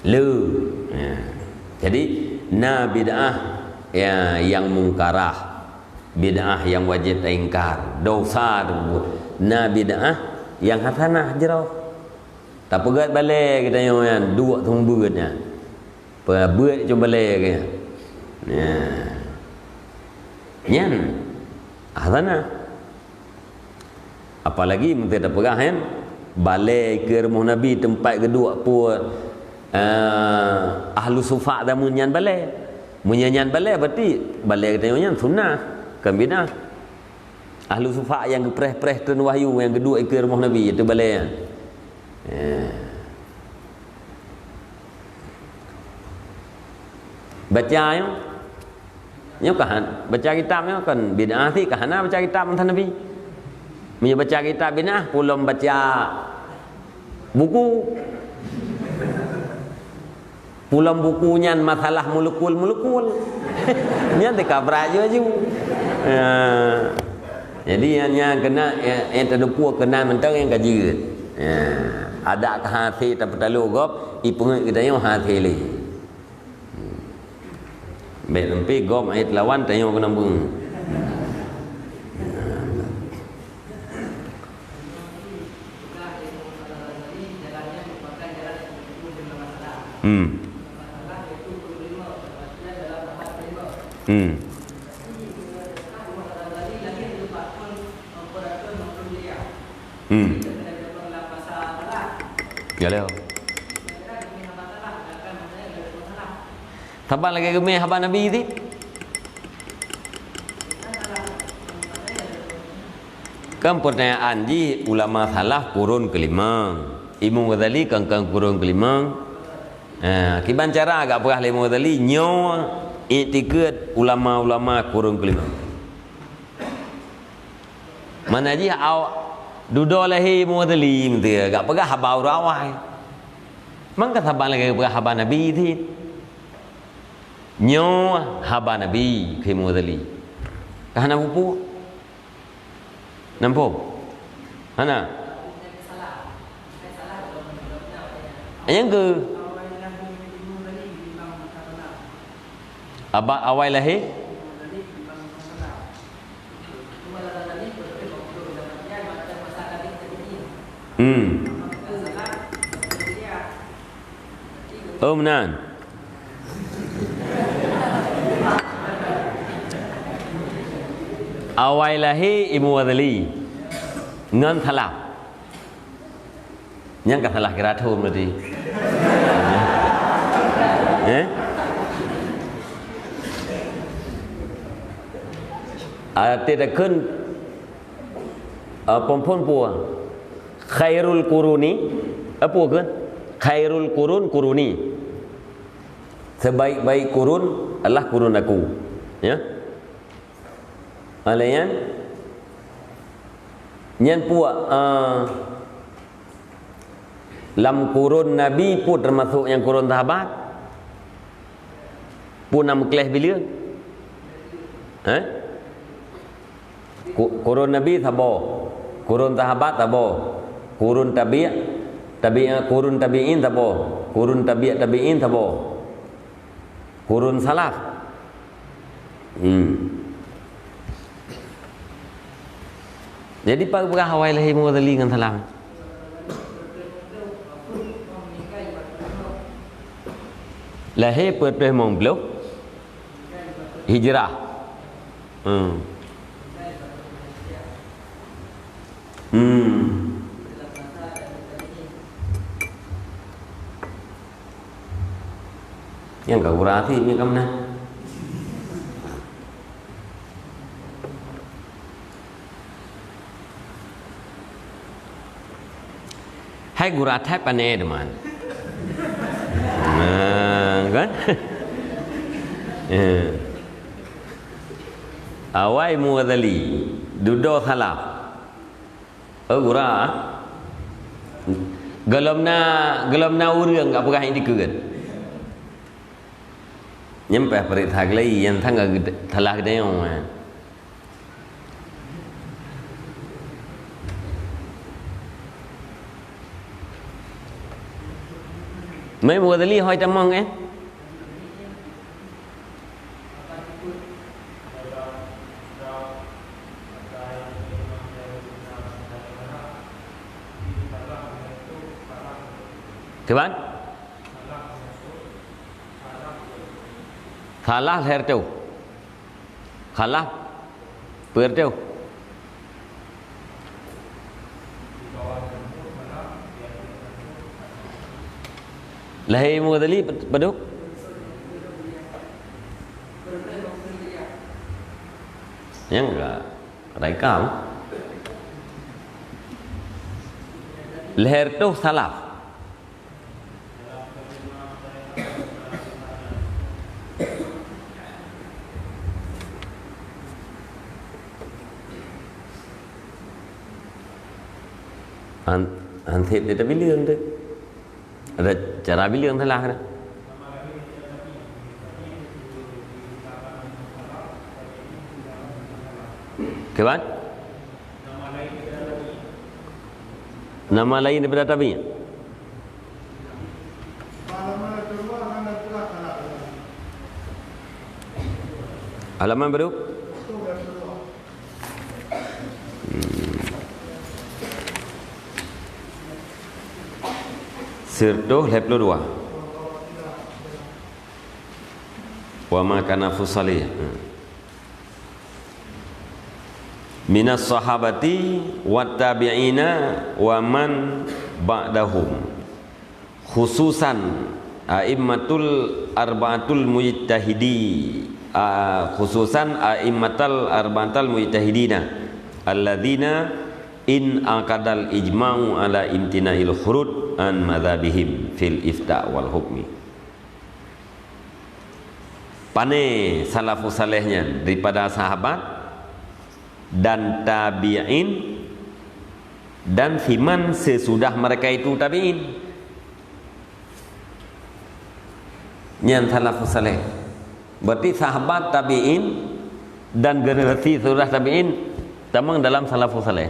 Lu. Ya. Jadi, na bid'ah, ya, yang mungkarah. Bid'ah yang wajib taingkar. Dosa tu. Na bid'ah yang hasanah jroh. Tapeugét balée geutanyoe nyan, duek seumeubeuet nyan. Peubeuet cit balée geuh nyan. Nyan. Nyan. Hasanah. Apalagi meunteue tapeugah nyan, balée ikeue rumoh Nabi teumpat geuduek peue, eh, ahlu sufa' zameun nyan balée. Meunyoe nyan balée, berarti balée geutanyoe nyan sunnah, kon bid'ah. Ahlu sufa' nyang geupreh-preh treun wahyu nyang geuduek ikeue rumoh Nabi, itu balée nyan. Eh. Baca nyoe, Nyoe kan baca kitab nyoe kan bid'ah sih, ka hana baca kitab mantong Nabi. Meunyoe baca kitab bid'ah, pulom baca buku. Pulom buku nyan masalah mulukul-mulukul. Nyan teuka brat ju-ju. Ya. Jadi nyan, nyan keuneuk, ya, nyang teudeungoe keunan mantong nyang ka jeuet. Ya. Adak ka hase tapeutalô gob, ipeungeuet geutanyoe hase lé. Hmm. Bèk sampai gob ayat lawan tanyoe keunan beungoh. Hmm. Hmm. Hmm. Ya lé. Saban lagèe geumè haba Nabi cit. Kan pertanyaan jih ulama salaf kurun kelimong. Imam Ghazali kan, kan kurun kelimong. Ha, kiban cara gak peugah lé Imam Ghazali nyoe iktikad ulama-ulama kurun kelimong. Mana jih au dudoe lahé Imam Ghazali meuteue gak peugah haba ureueng awai. Mangka saban lagèe peugah haba Nabi cit. Nyoe haba Nabi kheun Imam Ghazali. Ka hana peue-peue? Nampak? Hana? Nyang keu? Abak awai lahé? Hmm. Oh, meunan. Awai lahé Imam Ghazali ngon salaf. Nyang ka salah kira thon berarti. Eh? Arti takheun, eh, phon-phon peue? Khairul quruni, apa kheun? Khairul qurun quruni. Sebaik-baik kurun adalah kurun aku. Ya. Oleh nyan, nyan peue, eh, lam kurun Nabi peue teumasuk nyang kurun sahabat? Peue na meukleh bileue? Eh? Ku-, kurun Nabi saboh, kurun sahabat saboh, kurun tabi', tabi', kurun tabi'in saboh, kurun tabi' tabi'in saboh, kurun salaf. Hmm. Jadi, peue peugah awai lahé Imam Ghazali ngon salaf? Lahé peuet ploh limong ploh Hijrah. Hmm. Hmm. Nyang ka gura até nyoe ka meunan. Hai gura that pané teuma. Nah, kan? Eh. Awai Mughazali, dudoe salaf. Oh, gura. Gohlom na, gohlom na ureueng ka peugah iktikeuet. Nyan payah peuriksa keulai, nyang tangga geude-, salah geutanyoe, eh. Meuh Mughazali hôi tamong, eh? Kiban? Salah lhèe reutôh. Khalaf peuet reutôh. Lahé Mughazali pad-, padub? Nyang ka, ka raikam. Lhèe reutôh salaf. Han, han sép tabileung tu. Ada cara bileung salah tu. Kiban? Nama lain daripada tabi'in. Halaman baru? Hmm. Siratoh lhèe ploh dua. Wa ma kana fusalih. Hmm. Minas sahabati wat tabi'ina wa man ba'dahum. Khususan a'immatul arba'atul mujtahidi, a, khususan a'immatal arba'atal mujtahidina alladzina in aqadal ijma'u ala imtina'il khuruj an madzhabihim fil ifta wal hukmi. Pané salafus saleh nyan daripada sahabat dan tabi'in dan siman sesudah mereka itu tabi'in. Nyan salafus saleh. Berarti sahabat tabi'in dan generasi sesudah tabi'in tamong dalam salafus saleh.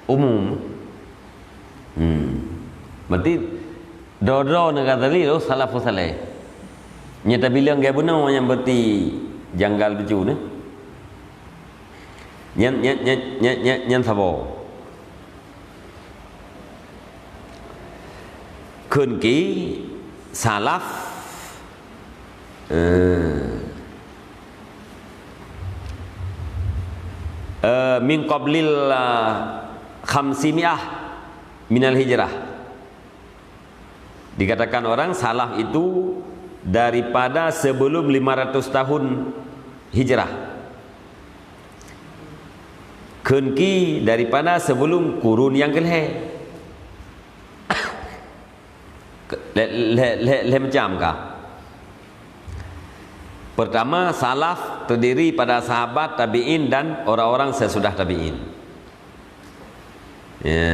Umum. Hmm. Berarti droe-droe neuh Ghazali tu salafus saleh. Nyan tabileung gaya bunoe nyang berarti janggal tuju nyoe. Nyan, nyan, nyan, nyan, nyan, nyan saboh. Kheun ki salaf, eh, eh, min qablil, ah, khamsimiah minal hijrah. Dikatakan orang salaf itu daripada sebelum lima ratus tahun hijrah. Kheun ki daripada sebelum kurun nyang keulhèe. Lhèe, lhèe, lhèe, lhèe macam ka. Pertama, salaf terdiri pada sahabat, tabi'in, dan orang-orang sesudah tabi'in. Ya.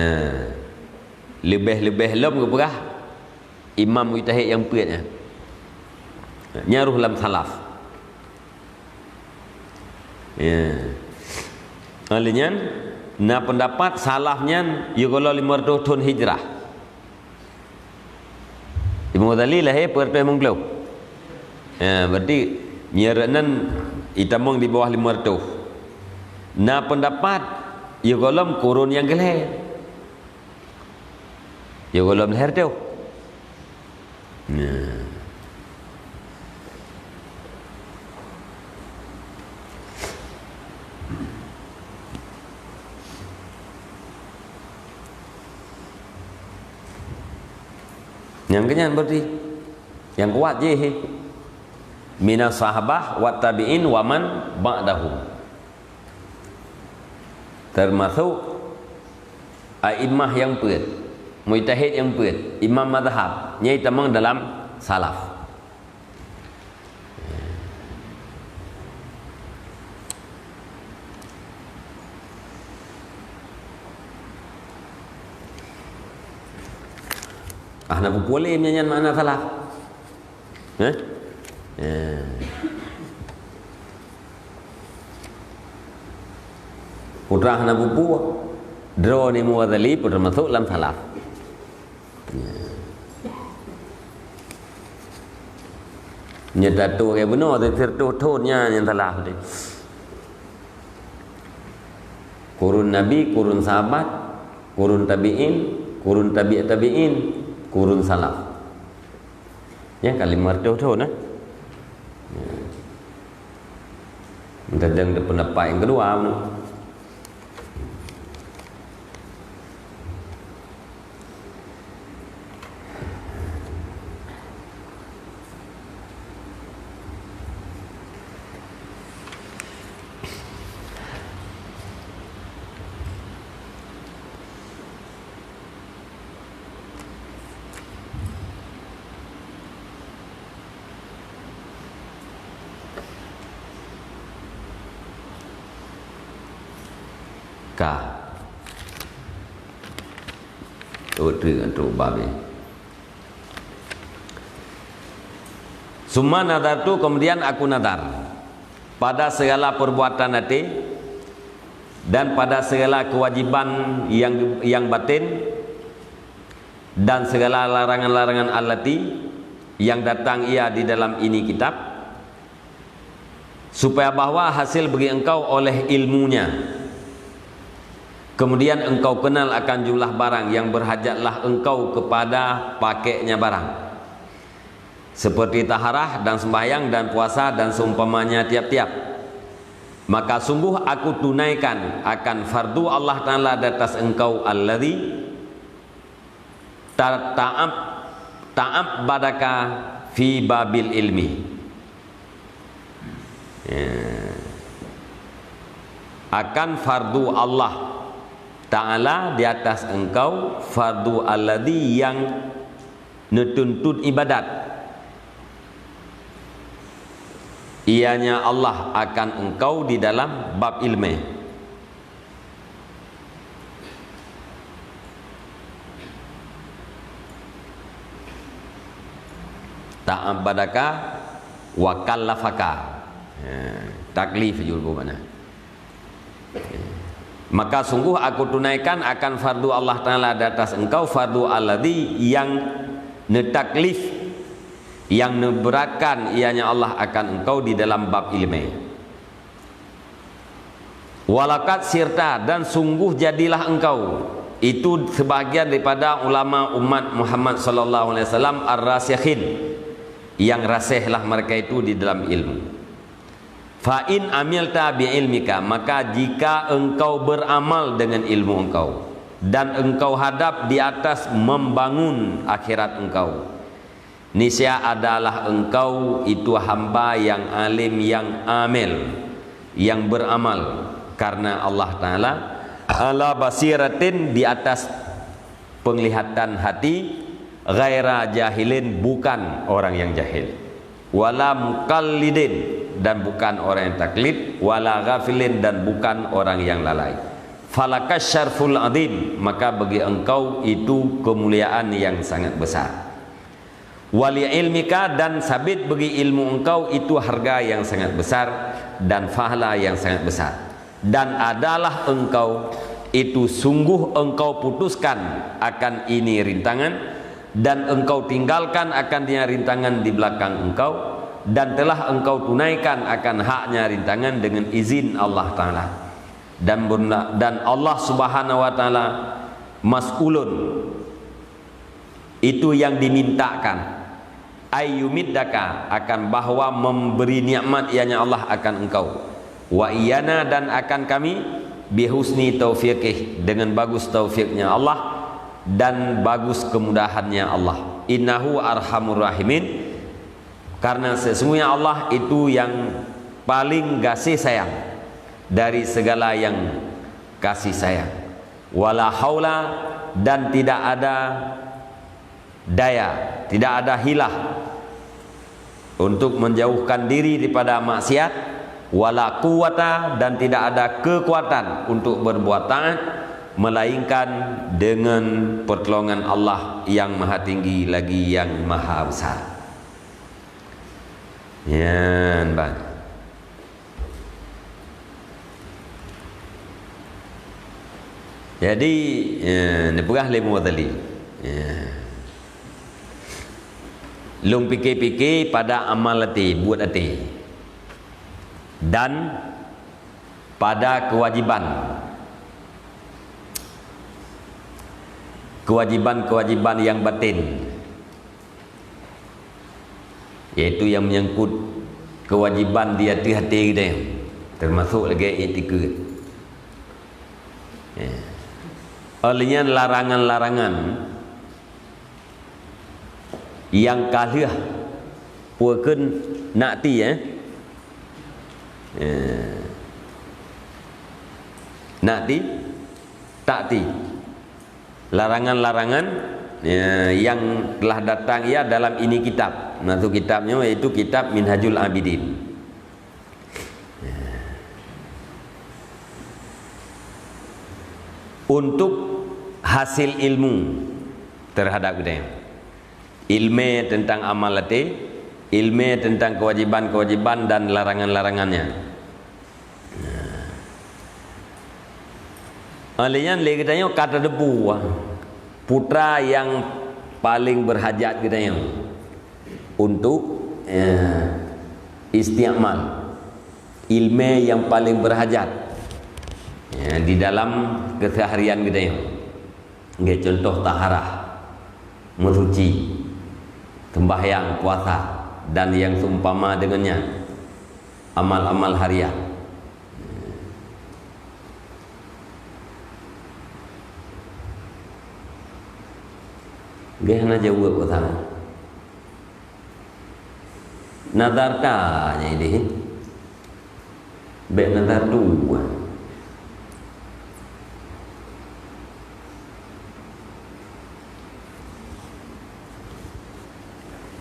Leubeh-leubeh lom geupeugah imam mujtahid nyang peuet nyan. Nyan roh lam salaf. Ya. Oleh nyan, na pendapat salaf nyan yôh gohlom lima ratus thon hijrah. Imam Ghazali lahé peuet ratus limong ploh. Ya, berarti meunyoe nan itamong di bawah lima ratus. Na pendapat yôh gohlom kurun nyang keulhèe. Yôh gohlom lhèe ratus. Nah. Nyang keunyan berarti nyang kuat jih, minas sahabah wat tabi'in wa man ba'dahum. Termasuk a'immah nyang peuet, mujtahid nyang peuet, imam mazhab, nyan itamong dalam salaf. Ah, na peupuléh nyan makna salaf. Eh? Eh. Putra hana pupuk, droe ni Mughazali pun termasuk lam salaf. Ya. Nyan tatu ke bunoe, siratoh thon nyan nyang salaf tadi. Kurun Nabi, kurun sahabat, kurun tabi'in, kurun tabi' tabi'in, kurun salaf. Nyan ka lima ratus thon, eh? Tadeng di pendapat nyang kedua, ka. Beutôi untuk babi. Summa nadartu, kemudian aku nadar pada segala perbuatan até dan pada segala kewajiban yang, yang batin dan segala larangan-larangan allati yang datang ia di dalam ini kitab, supaya bahwa hasil bagi engkau oleh ilmunya. Kemudian engkau kenal akan jumlah barang yang berhajatlah engkau kepada pakeknya barang, seperti taharah dan sembahyang dan puasa dan seumpamanya tiap-tiap. Maka sungguh aku tunaikan akan fardu Allah Ta'ala di atas engkau alladzi ta-, ta'ab-, ta'abbadaka fi babil ilmi. Ya. Akan fardu Allah Ta'ala di atas engkau, fardu alladzi yang neutuntut ibadat, ianya Allah akan engkau di dalam bab ilmu. Ta'abbadaka wa kallafaka. Ha, taklif julu makna. Maka sungguh aku tunaikan akan fardu Allah Ta'ala di atas engkau, fardu alladzi yang neutaklif, yang neuberatkan ianya Allah akan engkau di dalam bab ilmu. Walaqad sirta, dan sungguh jadilah engkau, itu sebahagian daripada ulama umat Muhammad sallallahu alaihi wasallam ar-rasikhin, yang rasikh lah mereka itu di dalam ilmu. Fa in amilta bi ilmika, maka jika engkau beramal dengan ilmu engkau, dan engkau hadap di atas membangun akhirat engkau, niscaya adalah engkau itu hamba yang alim, yang amil, yang beramal karena Allah Ta'ala, ala basiratin, di atas penglihatan hati, ghaira jahilin, bukan orang yang jahil, wala muqallidin, dan bukan orang yang taklid, wala ghafilin, dan bukan orang yang lalai. Falakas syarful azim, maka bagi engkau itu kemuliaan yang sangat besar. Wali ilmika, dan sabit bagi ilmu engkau itu harga yang sangat besar dan pahala yang sangat besar. Dan adalah engkau itu sungguh engkau putuskan akan ini rintangan, dan engkau tinggalkan akan dia rintangan di belakang engkau, dan telah engkau tunaikan akan haknya rintangan dengan izin Allah Ta'ala. Dan berna-, dan Allah Subhanahu wa Ta'ala mas'ulun, itu yang dimintakan, ayyumiddaka, akan bahwa memberi nikmat ianya Allah akan engkau, wa iyana, dan akan kami, bihusni taufiqih, dengan bagus taufiknya Allah dan bagus kemudahannya Allah. Innahu arhamur rahimin, karena sesungguhnya Allah itu yang paling kasih sayang dari segala yang kasih sayang. Wala haula, dan tidak ada daya, tidak ada hilah untuk menjauhkan diri daripada maksiat, wala quwwata, dan tidak ada kekuatan untuk berbuat taat, melainkan dengan pertolongan Allah yang Maha Tinggi lagi yang Maha Besar. Nyan ban. Jadi, eh, neupeugah lé Imam Ghazali, eh, lôn pike-pike pada amal até, buet até, dan pada kewajiban, kewajiban-kewajiban yang batin. Yaitu yang menyangkut kewajiban di ateueh até geutanyoe, teumasok lagée iktikeuet. Ya. Óh lheueh nyan larangan-larangan nyang ka lheueh peue kheun nakti, eh? Ya. Nakti, takti. Larangan-larangan, ya, yang telah datang ia dalam ini kitab. Maksud kitab nyoe yaitu kitab Minhajul Abidin. Ya. Untuk hasil ilmu, terhadap geutanyoe. Ilmé teuntang amal até, ilmé teuntang keuwajéban-keuwajéban dan larangan-larangannya. Oleh nyan lé geutanyoe ka tateupeue putra nyang paleng beurhajat geutanyoe untuk, eh, isti'mal ilmé nyang paleng beurhajat, eh, di dalam keuseuharian geutanyoe. Lagèe contoh taharah, meusuci, seumbahyang, puasa, dan nyang seumpama deungon nyan, amal-amal hariah. Lagèe hana jaweueb peue salah. Nazar ta nyang idéh. Bèk nazar dua.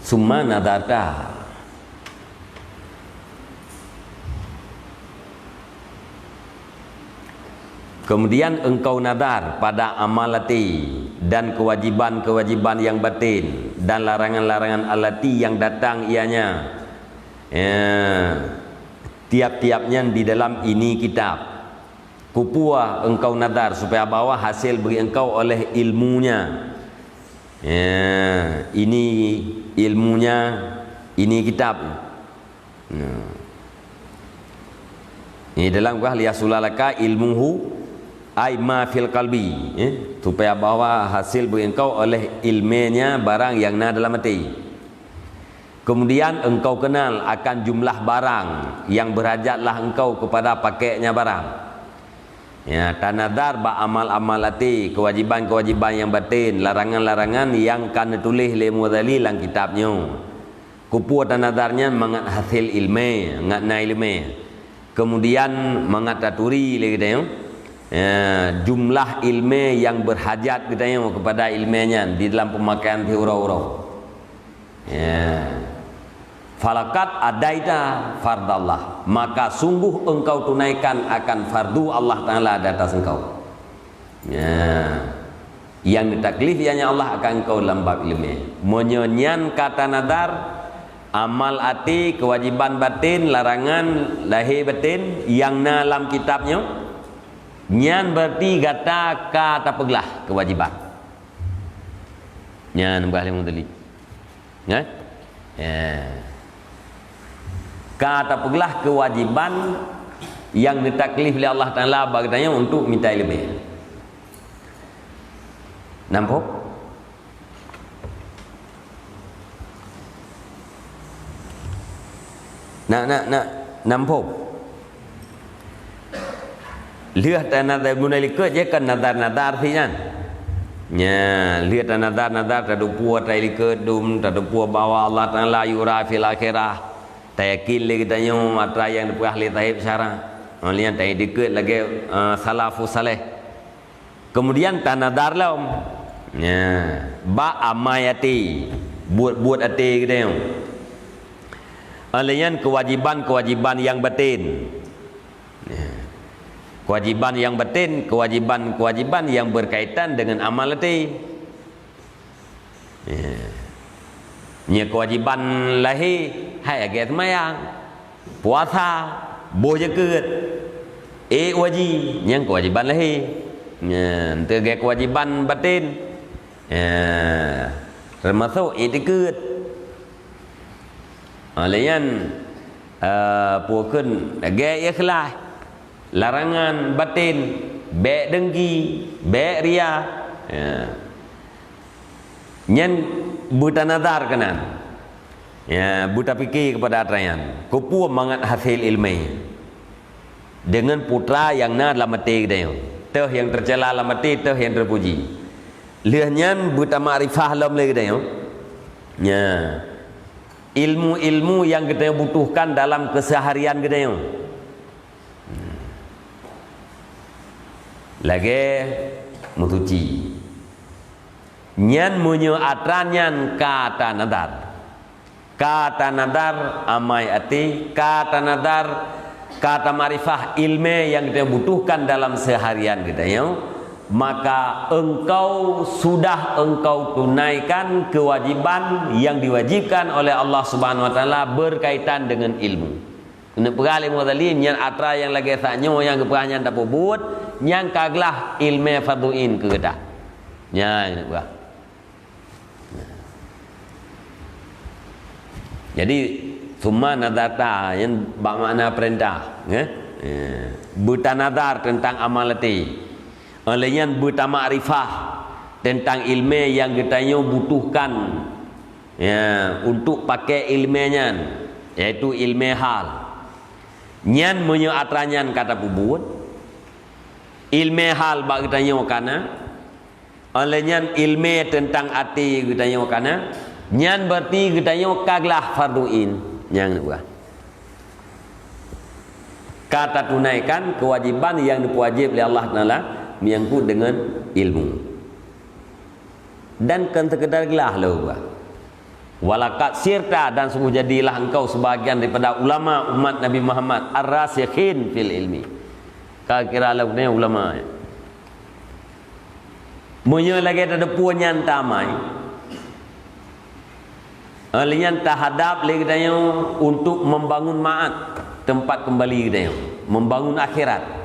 Summa nazarta. Kemudian engkau nazar pada amal até dan kewajiban-kewajiban yang batin dan larangan-larangan allati yang datang ianya, ya, tiap-tiap nyan di dalam ini kitab. Kupeue engkau nazar supaya bahwa hasil bagi engkau oleh ilmunya. Ya, ini ilmunya, ini kitab. Nah. Ini dalam gah liyasulalaka ilmuhu ay ma fil qalbi, ya, supaya bahwa hasil bagi engkau oleh ilmenya barang yang na dalam hati. Kemudian engkau kenal akan jumlah barang yang berhajatlah engkau kepada pakeknya barang. Ya, tanazar bak amal-amal até, kewajiban-kewajiban yang batin, larangan-larangan yang ka neutuléh lé Imam Ghazali lam kitab nyoe. Kupeue tanazar nyan mangat hasil ilmé, mangat na ilmé. Kemudian mangat taturi lé geutanyoe, ya, jumlah ilmé yang berhajat geutanyoe kepada ilmé nyan di dalam pemakaian siuroe-uroe. Ya. Falaqad adaita fardallah, maka sungguh engkau tunaikan akan fardu Allah Taala di atas engkau. Ya. Yang ditaklif ianya Allah akan engkau lam bab ilmu. Meunyoe nyan ka tanazar, amal até, kewajiban batin, larangan lahé batin yang na lam kitab nyoe, nyan berarti gata ka tapeuglah kewajiban. Nyan bah lé Imam Ghazali. Kan? Ya. Ka tapeuglah kewajiban yang ditaklif lé Allah Taala bak geutanyoe untuk mita ilmu. Nampak? Nak, nak, nak nampak? Lheueh tanazar guna likot je kan nazar-nazar sih nyan. Nya, lheueh tanazar-nazar tadeupeue atra likot dum, tadeupeue bahwa Allah Taala yura fil akhirah. Tayakin lé geutanyoe atra nyang dipeugah lé Taib Syara. Ngon lian taikot lagèe, eh, salafus saleh. Kemudian tanazar lom. Nya, bak amai até, buet-buet até geutanyoe. Oleh nyan kewajiban-kewajiban yang batin. Ya. Kewajiban yang batin, kewajiban-kewajiban yang berkaitan dengan amal até. Ya. Nya kewajiban lahé, hai lagèe seumayang, puasa, boh jakeuet, ék haji, nyan kewajiban lahé. Nya, enteuk lagèe kewajiban batin. Ya. Teumasok iktikeuet. Ha, lé nyan, eh, peue kheun lagèe ikhlas, larangan batin, bèk dengki, bèk ria. Ya. Nyan beutanazar keunan. Ya, beutapike keupada atra nyan. Keupeue mangat hasil ileumèe. Deungon putra nyang na lam até geutanyoe. Teuh nyang teucela lam até, teuh nyang teupuji. Lheueh nyan beutamakrifah lom lé geutanyoe. Nya. Ilmu-ilmu nyang geutanyoe butuhkan dalam keuseuharian geutanyoe. Lagèe meusuci. Nyan meunyoe atra nyan ka tanadar. Ka tanadar amai até, ka tanadar, ka tamakrifah ileumèe nyang geutanyoe butuhkan dalam seuharian geutanyoe, Maka engkau sudah engkau tunaikan kewajiban yang diwajibkan oleh Allah Subhanahu wa Taala berkaitan dengan ilmu. Keuneuk peugah lé Imam Ghazali, nyan atra nyang lagée sak nyoe nyang geupeugah nyan tapeubuet, nyan ka glah ilmé fardhu ain keu gata. Nyan keuneuk peugah. Jadi, summa nazarta, nyan bak makna peurintah, eh? Eh, beutanazar teuntang amal até. Óh lheueh nyan beutamakrifah teuntang ilmé nyang geutanyoe butuhkan, ya, untuk paké ilmé nyan, yaitu ilmé hal. Nyan meunyoe atra nyan ka tapeubuet, ilmé hal bak geutanyoe ka na, óh lheueh nyan ilmé teuntang até geutanyoe ka na, nyan berarti geutanyoe ka glah fardhu ain. Nyang keudua, ka tatunaikan kewajiban nyang geupeuwajéb lé Allah Taala menyangkut deungon ilmu. Dan kon sekedar glah lé geupeugah. Walaqad sirta, dan sungguh jadilah engkau sebahagian daripada ulama umat Nabi Muhammad ar-rasikhin fil ilmi. Ka kira lé ulama. Meunyoe lagée teudeupue nyan tamai, óh lheueh nyan tahadab lé geutanyoe untuk membangun ma'ad, teumpat keumbali geutanyoe, membangun akhirat.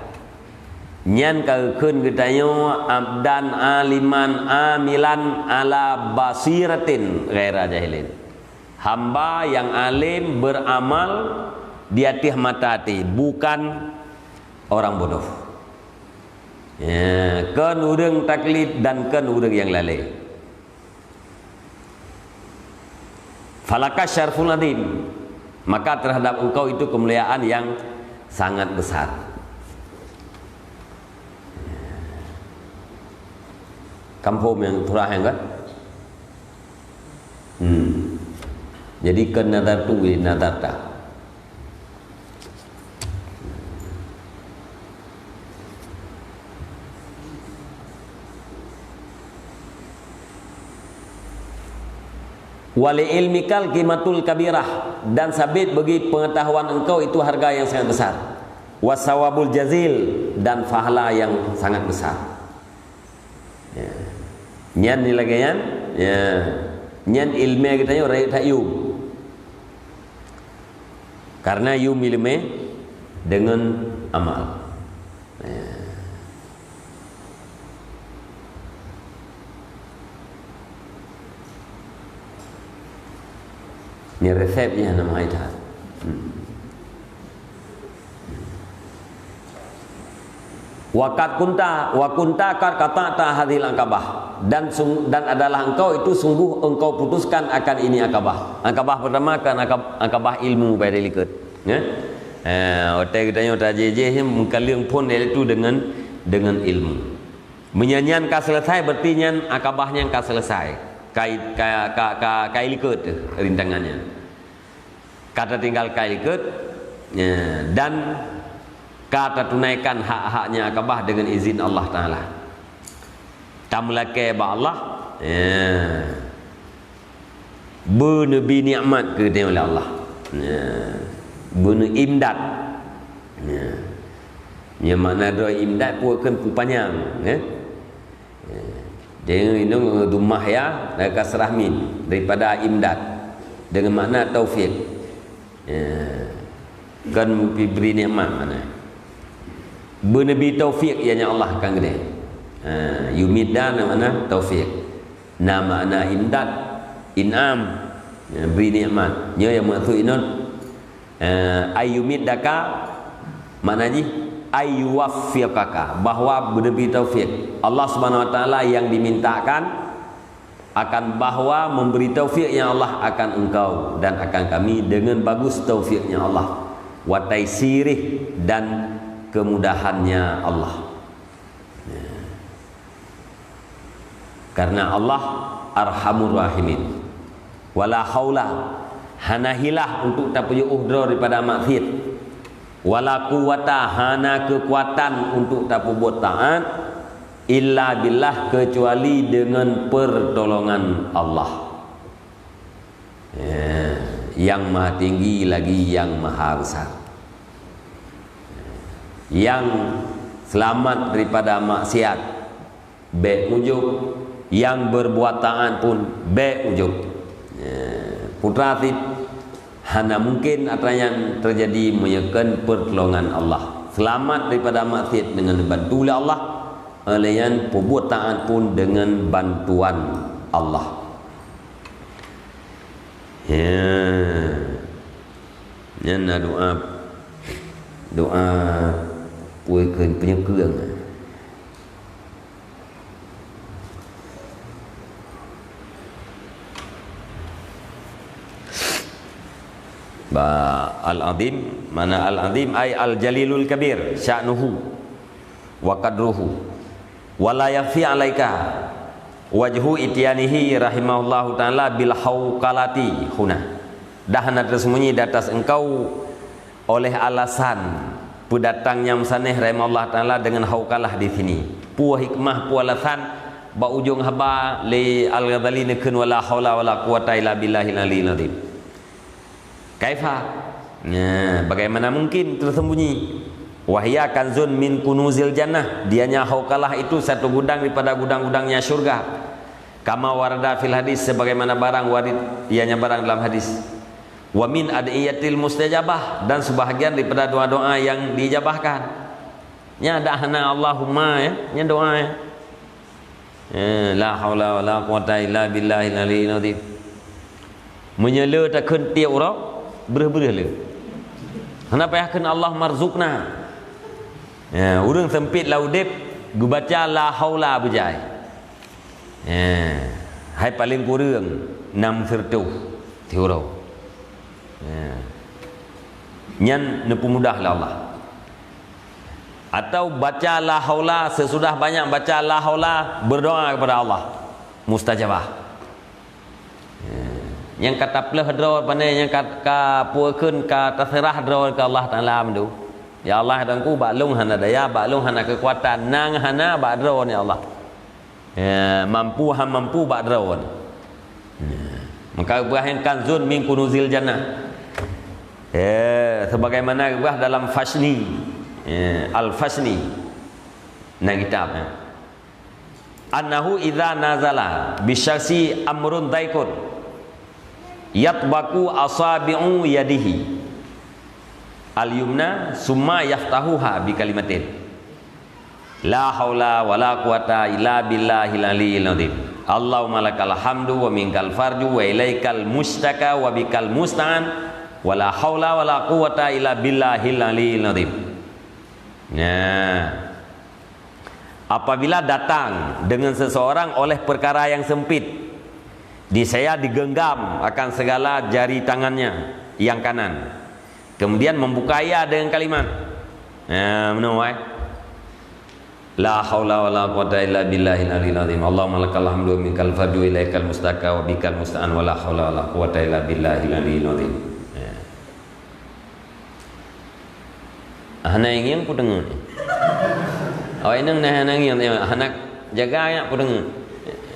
Nyan ka geukheun geutanyoe abdan aliman amilan ala basiratin ghaira jahilin. Hamba nyang além beuramal di ateueh mata até, bukan orang bodoh. Ya, kon ureuëng taklid dan kon ureuëng nyang lalée. Falaka syarful adim, maka terhadap engkau itu kemuliaan yang sangat besar. Kampung yang turah yang kan? Hmm. Jadi kon nazartu nazarta. Wali ilmikal qimatul kabirah, dan sabit bagi pengetahuan engkau itu harga yang sangat besar. Wasawabul jazil, dan pahala yang sangat besar. Ya. Nyan ni lagée nyan, ya. Nyan ilmé geutanyoe rayeuk that yum. Karena yum ilmé deungon amal. Ya. Ni resep ya nama ita. Hmm. Wa qad kunta, wa kunta qad qata'ta hadzihil aqabah. Dan sung-, dan adalah engkau itu sungguh engkau putuskan akan ini aqabah. Aqabah pertama kan aqab-, aqabah ilmu pada likot. Ya? Eh, otai geutanyoe tajéh-jéh meukaleueng phon, yaitu dengan, dengan ilmu. Meunyan nyan ka selesai, berarti nyan aqabah nyan ka selesai. Ka, ka, ka, ka, ka likot rintangan nyan. Ka tatinggal ka likot, ya, dan ka tatunaikan hak-haknya aqabah dengan izin Allah Taala. Tameulakée bak Allah, ya. Beuneubi nikmat keu geutanyoe lé Allah. Ya. Beuneu imdad. Ya. Nyang makna droe imdad peue kheun peupanyang, ya. Deungon inong dumah ya, dan kasrah mim daripada imdad. Dengan makna taufik. Ya. Kan bri nikmat makna. Beuneubi taufik ya nya Allah kan gede. Ha, yumidda na makna taufik. Na makna imdad, in'am. Ya, bri nikmat. Nyoe yang maksud inong. Eh, ayyumiddaka, makna jih ayyuwaffiqaka, bahwa beuneubi taufik. Allah Subhanahu wa Taala yang dimintakan akan bahwa memberi taufik ya Allah akan engkau dan akan kami dengan bagus taufiknya Allah, wa taisirih, dan kemudahannya Allah. Ya. Karena Allah Arhamur Rahimin. Wala haula, hana hilah untuk tapeujeuôh droe daripada maksiat. Wala quwwata, hana keukuatan untuk tapeubuet taát, illa billah, keucuali deungon peurtolongan Allah. Ya, yang Maha Tinggi lagi yang Maha Besar. Yang selamat daripada maksiat, bék ujub, nyang beurbuat taát pun bék ujub. Ya, putra cit hana mungken atra nyan teujadi meunyoe kon peutulongan Allah. Seulamat daripada maksiat deungon dibantu lé Allah, óh lheueh nyan peubuet taát pun deungon bantuan Allah. Ya. Nyan na doa, doa peue kheun, peunyeukeueng. Ba, Al-Azim, makna Al-Azim ai Al-Jalilul Kabir sya'nuhu wa qadruhu. Wa la yakhfi 'alaika wajhu ityanihi rahimahullahu ta'ala bil hauqalati huna. Dah hana teusembunyi di atas engkau oleh alasan peudatangnya musannif rahimahullahu ta'ala deungon hauqalah di sini. Peue hikmah, peue alasan bak ujong haba lé Al-Ghazali neukheun wala haula wala quwwata illa billahil aliyil azim. Kaifa? Nah, bagaimana mungkin tersembunyi? Wahya kanzun min kunuzil jannah. Dianya hauqalah itu satu gudang daripada gudang-gudangnya syurga. Kama warada fil hadis, sebagaimana barang warid ianya barang dalam hadis. Wa min adiyatil mustajabah, dan sebahagian daripada doa-doa yang diijabahkan. Nya dak hana Allahumma, ya, nya doa, ya. Eh, la haula wala quwwata illa billahil aliyil azim. Meunyoe le takheun tiep uroe, breuh-breuh le. Hana payah kheun Allahummarzuqna. Ya, ureueng sempit lam udeb geubaca la haula beujai. Ya, hai paleng kureueng nam sireutoh tiep uroe. Ya. Nyan neupeumudah lé Allah. Atau baca la haula, sesudah banyak baca la haula, berdoa kepada Allah. Mustajabah. Ya. Nyang ka tapleuh droe pane, nyang ka, ka peue kheun, ka taseurah droe keu Allah Taala meundu. Ya Allah, Tuhanku, bak lôn hana daya, bak lôn hana keukuatan, nang hana bak droe, ya Allah. Ya, mampu han mampu bak droe. Ya. Maka geupeugah nyan kanzun min kunuzil jannah. Ya, sebagaimana geupeugah dalam Fasni. Ya, Al-Fasni. Na kitab, ya. Annahu idza nazala bisyakhsi amrun dhaiqun yatbaqu asabi'u yadihi al-yumna summa yaftahuha bi kalimatin. La haula wala quwata illa billahil aliyil azim. Allahumma lakal hamdu wa minkal farju wa ilaikal mustaka wa bikal musta'an. Wala haula wala quwata illa billahil aliyil azim. Nah, apabila datang dengan seseorang oleh perkara yang sempit, niscaya digenggam akan segala jari tangannya yang kanan. Kemudian membuka ia dengan kalimat. Ya, meunoe, eh. La haula wala quwata illa billahil aliyil azim. Allahumma lakal hamdu wa minkal farju wa ilaikal mustaka wa bikal musta'an wa la haula wala quwata illa billahil aliyil azim. Ya. Hana ingieng peudeungoe. Awak inong na hana ingieng, hana jaga ya peudeungoe.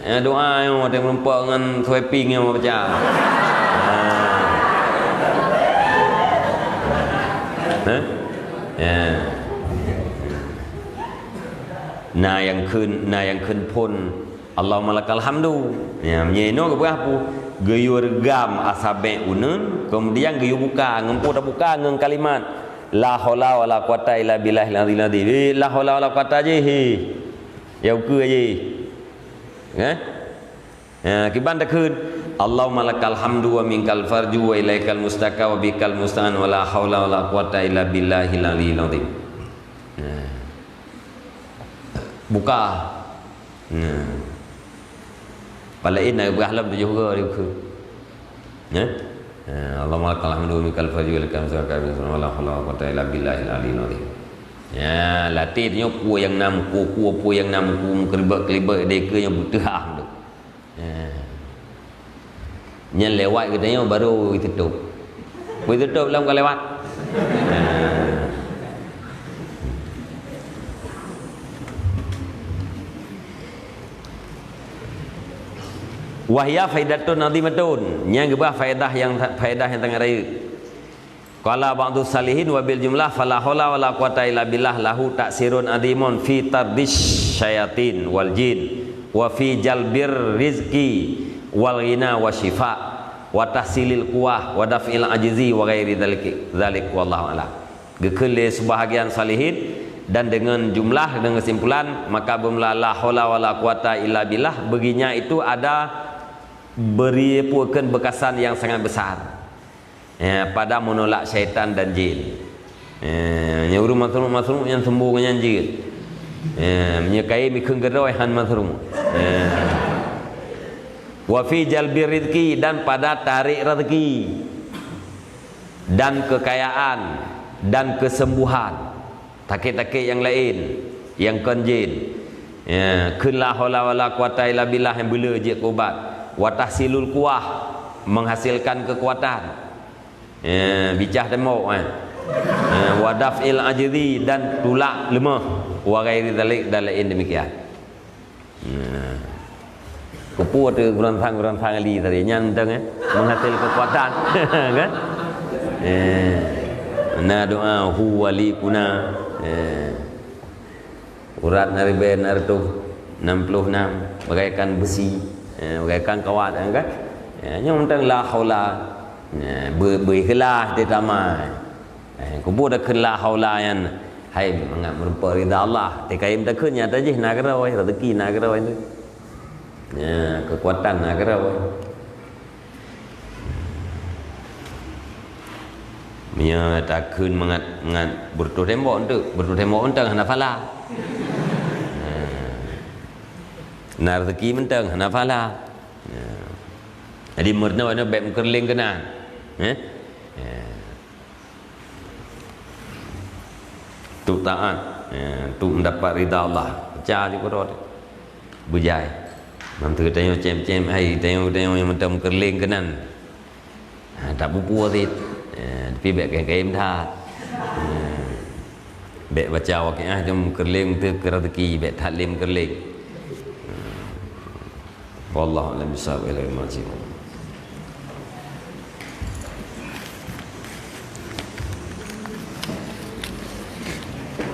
Ya, doa yang ada merumpok dengan sweeping yang baca. Ha? Ya. Na nyang kheun, na nyang kheun phon, Allahumma lakal hamdu. Ya, meunyoe inoe geupeugah peue? Geuyue reugam asabek uneun, keumudian geuyue buka, ngon peue tabuka ngon kalimat, la haula wala quwata illa billahil aliyil azim. Eh, la haula wala quwata jih, he. Ya ukeue jih. Eh? Ya, kiban takheun, Allahumma lakal hamdu wa minkal farju wa ilaikal mustaka wa bikal musta'an wa la haula wala quwata illa billahil aliyil azim. Ya. Buka. Nah. Paléh na geupeugah lom tujoh uroe di ukeue. Nah. Nah, Allahumma lakal hamdu wa minkal farju wa lakal hamdu wa la haula wa la quwwata illa billahil aliyil azim. Ya, latih nyoe peue nyang na muku, peue nyang na muku, meukeuribet-keuribet di ukeue nyang beuteuhah tu. Ya. Nyan lewat geutanyoe baru jitutôp. Jitutôp lom ka lewat. Wahya faidatun azimatun. Nyan geuba faedah nyang, faedah nyang sangat rayeuk. Qala ba'dus salihin wa bil jumlah fala haula wala quwata illa billah lahu ta'sirun azimun fi tardish syayatin wal jin, wa fi jalbir rizqi wal ghina wa syifa, wa tahsilil quwah, wa daf'il ajzi wa ghairi dzalik, dzalik wallahu a'lam. Geukheun lé sebahagian salihin, dan dengan jumlah, dengan kesimpulan, maka bermula la haula wala quwata illa billah, bagi nyan itu ada beri peukeun beukasan yang sangat besar. Ya, pada menolak syaitan dan jin. Ya, nyoe ureueng masruk-masruk nyang sombong nyan jeuet. Ya, meunyoe kayém ikheun keudroe han masruk. Ya. Wa fi jalbir rizqi, dan pada tarik rezeki, dan kekayaan, dan kesembuhan. Sakét-sakét nyang laén, nyang kon jén. Ya, kheun la haula wala quwata illa billah nyang beuleu jeuet keu ubat. Wa tahsilul quwah, menghasilkan kekuatan. Ya, bicah tembok, eh. Ya, wa daf'il ajzi, dan tulak leumoh. Wa ghairi dzalik, dan laén demikian. Nah. Keupeue teu gurantang-gurantang Ali tadi nyan teuh, eh, menghasil kekuatan, kan? Eh. Na doa hu wali kuna. Eh. Urat na ribèe na reutôh nam ploh nam bagaikan beusi, eh, bagaikan kawat, kan? Eh, nyoe mantong la haula. Eh, beu-, beu ikhlas teutamah. Eh, keupeue takheun la haula nyan? Hai mangat meurumpok ridha Allah. Teuka takheun nyata jih na keudroe, rezeki na keudroe. Ya, kekuatan na keudroe. Meunyoe takheun mangat, mangat beureutoh tembok enteuk, beureutoh tembok mantong hana phala. Nah. Na rezeki mantong hana phala. Nah. Jadi meurunoe nyoe bèk meukeureuléng keunan. Eh? Ya. Untuk taat, ya, untuk mendapat ridha Allah. Pecah sikurot. Beujai. Mantöng tanyoe cém-cém hai, tanyoe, tanyoe nyang mantong meukeureuléng keunan. Ha, tak pue-pue cit. Ya, tapi bèk kayém-kayém that. Ya. Bèk baca Waqiah cuma meukeureuléng teuh keu rezeki, bèk that lé meukeureuléng. Wallahu a'lam bishawab, ilaihi raji'un.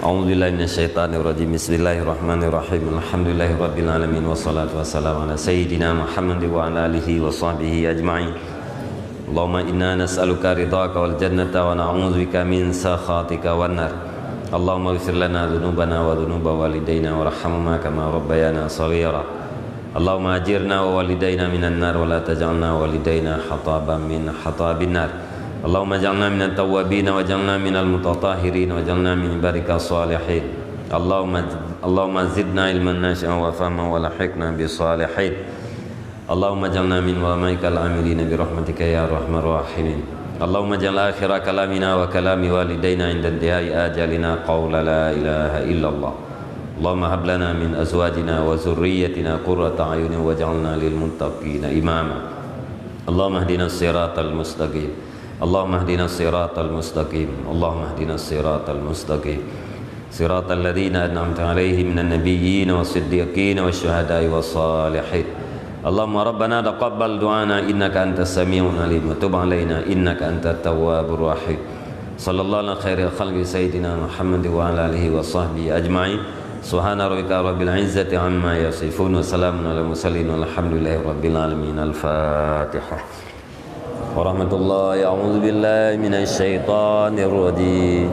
A'udzubillahi minasyaitonirrajim. Bismillahirrahmanirrahim. Alhamdulillahirabbil alamin, wassalatu wassalamu ala sayyidina Muhammad wa ala alihi wa sahbihi ajma'in. Allahumma inna nas'aluka ridhaka wal jannata wa na'udzubika min sakhatika wan nar. Allahumma ighfir lana dzunubana wa dzunuba walidaina warhamhuma kama rabbayana shaghira. Allahumma ajirna wa walidaina minan nar wa la taj'alna wa walidaina hataban min hatabin nar. Allahumma ij'alna minat tawwabin waj'alna minal mutatahhirin waj'alna min ibadika shalihin. Allahumma, Allahumma zidna ilman nafi'an wa fahman wa alhiqna bis shalihin. Allahumma ij'alna min ulamaikal amilina bi rahmatika ya arhamar rahimin. Allahumma ij'al akhira kalamina wa kalami walidaina inda intihai ajalina qaula la ilaha illallah. Allahumma hab lana min azwajina wa dzurriyyatina qurrata a'yunin waj'alna lil muttaqina imama. Allahumma ihdinas siratal mustaqim. Allahumma ihdinas siratal mustaqim. Allahumma ihdinas siratal mustaqim. Siratal ladzina an'amta 'alaihim minan nabiyyin was siddiqin wasy syuhada'i was shalihin. Allahumma rabbana taqabbal du'ana innaka antas sami'ul alim wa tub 'alaina innaka antat tawwabur rahim. Sallallahu ala khairil khalqi sayyidina Muhammad wa ala alihi wa sahbihi ajma'in. Subhana rabbika rabbil izzati amma yasifun wa salamun alal mursalin walhamdulillahi rabbil alamin. Al-Fatihah. Warahmatullahi, a'udzubillahi minasyaitonirrajim.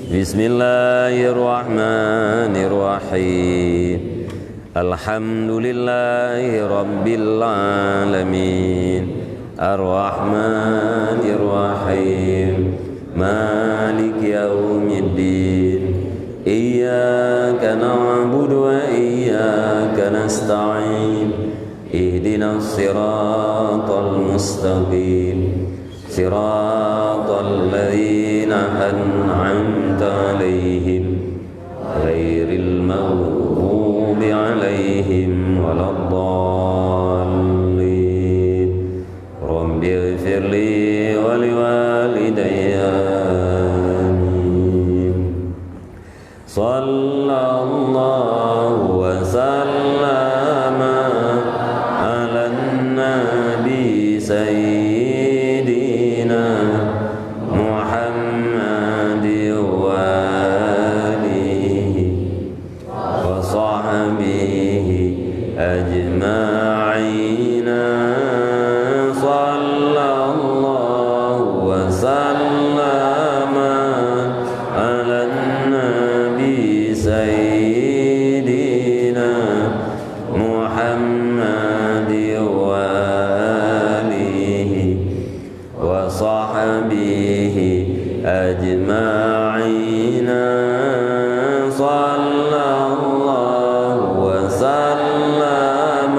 Bismillahirrahmanirrahim. Alhamdulillahi rabbil alamin. Arrahmanirrahim. Maliki yaumiddin. Iyyaka na'budu wa iyyaka nasta'in. Ihdinas siratal mustaqim. Siratal ladzina an'amta 'alaihim ghairil maghdubi 'alaihim waladdallin. Rabbighfirli wa liwalidayya. Amin. Sallallahu wa sallama 'alan nabi sayyidina Muhammad wa alihi wa أجمعين. صلى الله وسلم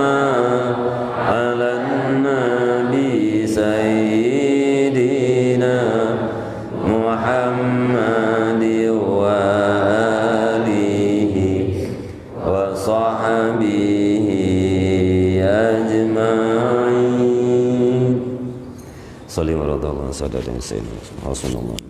على النبي سيدنا محمد وآله وصحبه أجمعين. صلوا على رسول الله.